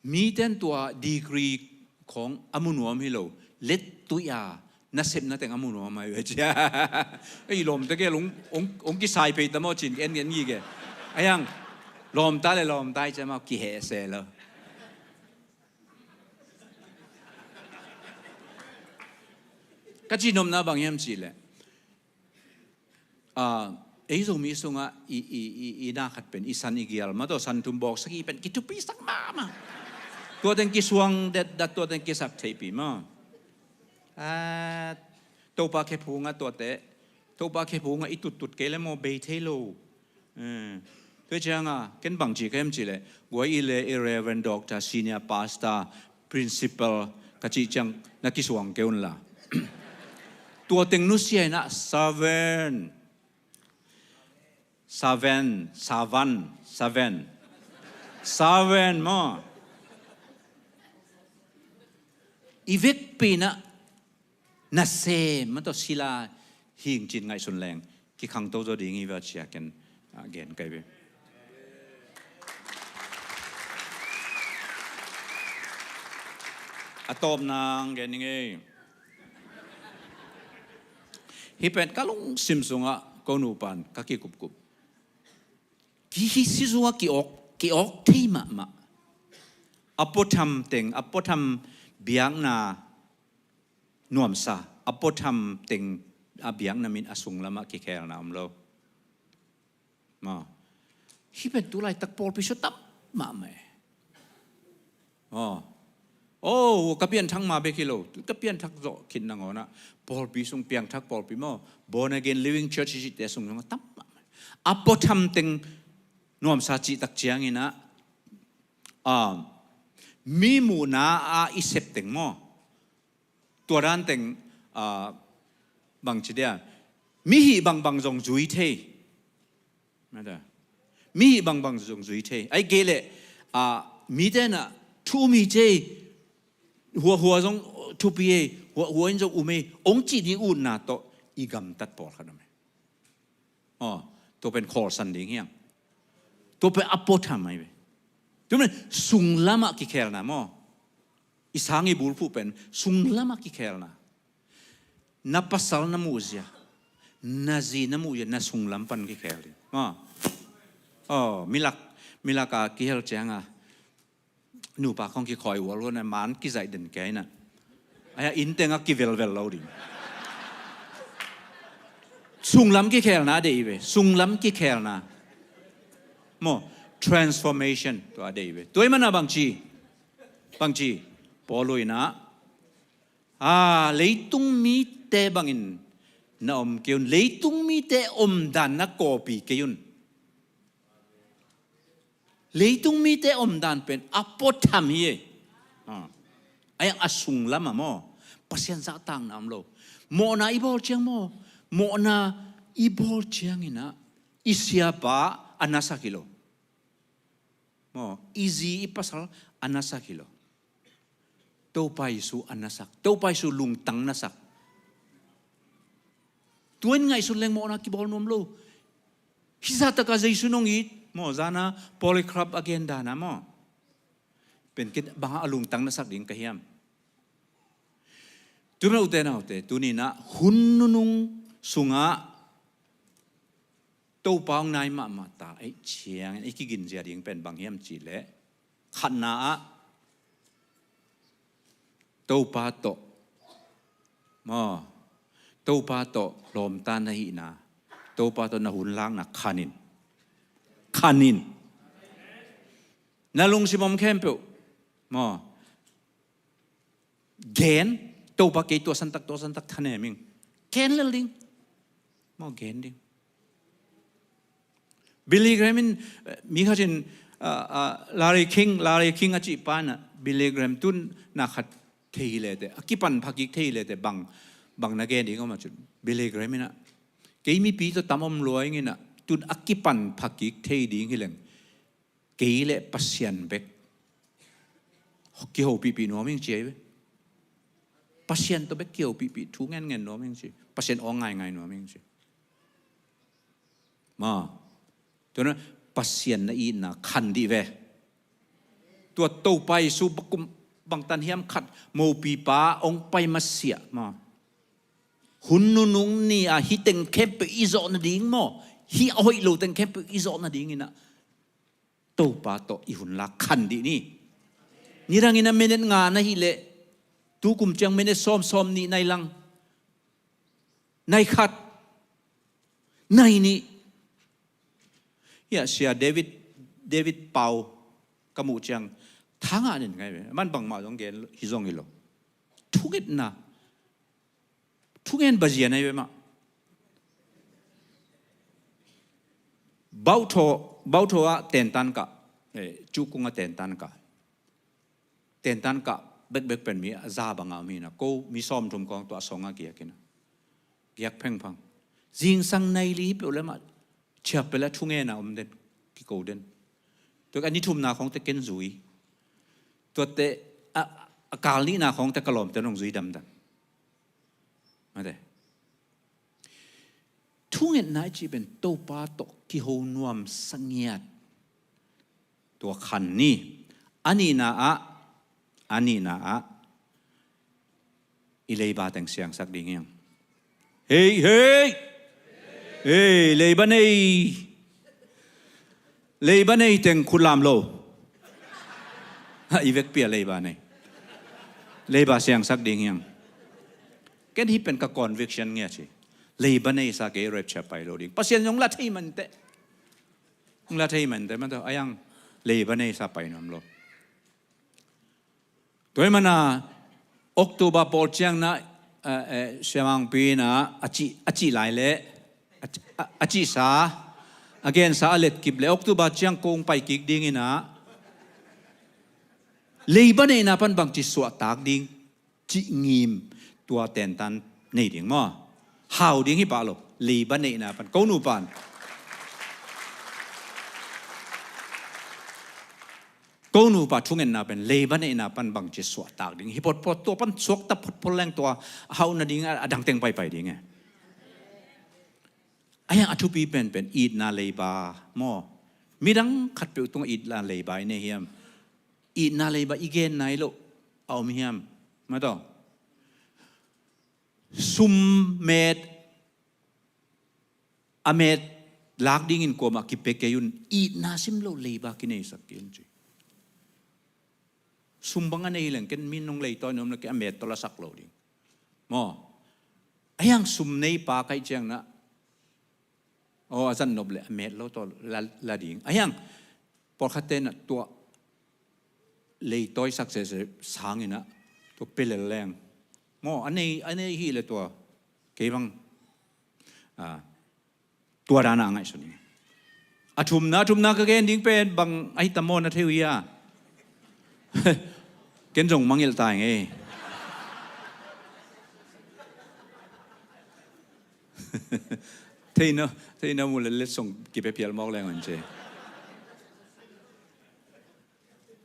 mite in tua degree khawng a mu nuam hi lo, lettui a nasepna teng a mu nuam hi ve ci. Ei, lawmta gel hong, hong, hong kisai phei ta maw ci-in en, en gige. A hiang, lawmta leh lawmta hi ci maw, kihehse lo. Ka cihnopna bang hiam cih leh, ah, ei Zomi sungah i, i, i, i na khat pen i san i gial mah tawh, san thum bawk sagih pen kithupisak mahmah. Tua teng kisuang detdat, tua teng kisak theihpih mah. Ah, Topa khephungah tuate, Topa khephungah i tuttut kei leh maw bei thei lo. Eh. Tua cianga ken bang ci ka hiam cih leh, guai i le i Reverend Doctor, Senior Pastor, Principal ka cih ciang na kisuang kei un la. Tua teng nusia in ah, servant, servant, servant, servant, servant maw. I vekpi in ah nasem mah tawh sila hing cin ngaihsun leng kikhangto zaw ding hi ve a cia ken, ah, gen kai ve. A tawpna gen ning ei. Hih pen ka lungsim sungah ko nupa'n ka kikupkup. Ki hih si sungah ki-awk, ki-awk thei mahmah. A puatham teng, a puatham biakna nuamsa, a puatham teng a biakna min a sunglamah kikhelna om lo. Maw. Hih pen tu laitak pawlpi sua tam mahmah e. Aw. Oh, ka pianthak ma bek hi lo. Tu ka pianthak zawh khit nangawnah pawlpi sung piangthak pawlpi maw, born again living church hi cihte sung zong a tam mahmah. A puatham teng nuamsa cihtak cianginah, ah, mi muhna a i sep teng maw. Tua dan teng, ah, bangci dia, mi hih bangbang zong zui thei. Mada. Mi hih bangbang zong zui thei. Ai kei leh, ah, mi tenah thu um hi thei. Hua, hua zong thupi ei. Hua, hua in zong um ei. Ong cih ding utna tawh i gamtat pawlkhat om ei. Aw, tua pen khawlsan ding hiang. Tua pen a puatham ai ve. Tua pen sunglamah kikhelna maw. I sang i bulphuh pen sunglamah kikhelna. Na pasal na muhzia, na zi na muhzia, na sunglam pan kikhel ding. Maw. Aw, milak, milak a kihel cianga nupa khong kikhawi ual ual na man kizaih den kei na. Aia inn tengah kivelvel lo ding. Sunglam kikhelna a deih ve. Sunglam kikhelna. Maw, transformation tua a deih ve. Tua i mana bangci. Bangci. Paulu inah. Ah, leitung mite bangin na om kei un. Leitung mite omdan na kawpi kei un. Leitung mite omdan pen a puatham hi e. Ah. Ai a sunglamah maw. Pasian zahtakna om lo. Mawhna i bawl ciang maw. Mawhna i bawl cianginah i siapa a nasak hi lo. Maw, i zi i pasal a nasak hi lo. Topa Jesu a nasak. Topa Jesu lungtang nasak. Tuan ngaihsun leng mawhna kibawl nuam lo. Hizah taka Jesu nong it. Maw, zana Polycarp a gen dana maw. Pen kit banga a lungtang nasak ding ka hiam. Tuna ute naute, tuninah hun nunung sungah Topa hong nai mahmah ta ei ciangin ei kiginzia ding pen bang hiam cihleh, khatna ah Topa tawh, maw, Topa tawh lawmta na hihna, Topa tawh na hun lakna khanin. Khanin. Na lungsim om khempeuh, maw, gen, Topa kei tua santak, tua santak thanem ing. Gen lel ding. Maw, gen ding. Billy Graham in, eh, mi khat in, ah, ah, Larry King, Larry King a cih pa inah, Billy Graham tun na khat thei hi lete, a kipan phakik thei hi lete bang, bang na gen ding om a cun. Billy Graham inah, kei mipi tawh tam om lua ing inah, tun a kipan phakik thei ding hileng. Kei le Pasian bek kihopihpih nuam ing ci ahi ve. Pasian tawh bek kihopihpih thu ngenngen nuam ing ci. Pasian aw ngaingai nuam ing ci. Ma. Tuan Pasian na itna khan dih ve. Tua Topa Jesu bakum bangtan hiam khat mopipa ong pai masiah ma. Hun nunung ni a hih teng khempeuh i zawh nading maw? Hih a hoih lo teng khempeuh i zawh nading inah Topa tawh i hun lak khan dih ni. Nidangin a minute nga na hih leh, tukum ciang minute sawm, sawm nih nai lang. Nai khat. Nai nih. Hiah Sia David, David Pau ka muh ciang thangah nin ngai ve. Man bangmah zong gen hi zong hi lo. Thungetna. Thungen bazia nai ve mah. Bauhthaw, bauhthaw ah tentan kah, eh, cukung ah tentan kah. Tentan kah bekbek pen mi a za bang a om hi na, ko mi sawmthum khawng tua a song a giak hi na. Giak phengphang. Zingsang nai li hi peuh le mah, ciap peuh le thungen a om den, kiko den. Tua ka ni thumna khawng te ken zui. Tuate a, a kal nihna khawng te ka lawmte nong zui damdam. Mate. Thungetna i cih pen Topa tawh kiho nuam sangiat. Tua khan ni. A nihna ah, a nihna ah, i leiba teng siangsak ding hiang. Hei, hei! Hei, leiba nei! Leiba nei teng khut lam lo. Ha, i vekpi a leiba nei. Leiba siangsak ding hiang. Ken hih pen ka conviction nge a ci. Leiba nei sa kei rapture pai lo ding. Pasian zong la thei mante. Hong la thei mante, mate. A hiang leiba nei sa pai nuam lo. Tua hi mana October pawl ciang na, eh, eh, siamangpi na a cih, a cih lai le a, a, a cihsa, a gensa a letkip le October ciang kong pai kik ding hi na. Leiba neihna pan bangci suahtak ding cih ngim tua tentan nei ding maw? Hau ding hi pah lo. Leiba neihna pan ko nupa in. Ko nupa thungetna pen leiba neihna pan bangci suahtak ding hi photphot, tua pan suakta photphot leng tua hauh nading a, a dangteng paipai ding e. A hiang a thupi penpen itna leiba maw? Midang khatpeuh tungah itna leiba i nei hiam? Itna leiba i gen nai loh a om hiam? Mataw. Sum met, a met lak dingin kuamah kipia kei un, itna sim lo leiba kineisak kei un ci. Sum bang a nei leng ken min nong leitawi nuam lo kei, a met tawh lasak lo ding. Maw? A hiang sum neipa kaih ciang na, aw, a zat nop le a met lo tawh la, la ding. A hiang pawlkhatte na tua leitawisak sese sangin a tua pelel leng. Maw, a nei, a nei hi le tua kei bang, a, tua dana a ngaihsun hi. A thumna, a thumna ka gen ding pen bang ahi tam maw na thei uh hi a. Ken zong mangilh tai ngei. Theina, theina mu le letsong kipia phial mawk leng on ce.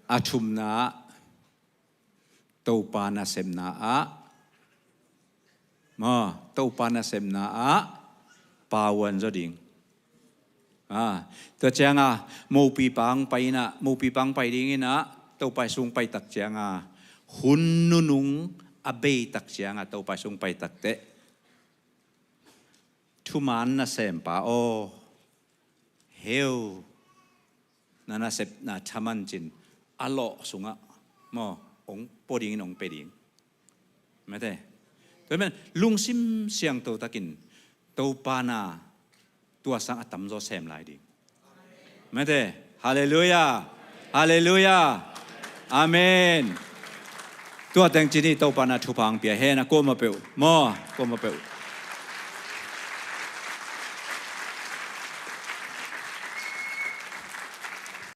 A thumna ah, Topa nasepna ah, maw, Topa nasepna ah pauan zaw ding. A, tua cianga mopi pang pai ina, mopi pang pai ding ina, Topa i sung pai tak cianga, hun nunung a bei tak cianga Topa i sung pai tak teh. Thuman nasempa aw, heu, na nasepna thaman cin a lawh sungah maw, ong pua dingin ong pe ding. Mate. Tua men lungsim siangtho takin Topa na tua sang a tamzaw sem lai ding. Mate. Halleluia. Halleluia. Amen. Tua teng cini Topa na thupha ang pia hen a kuama peuh maw, kuama peuh.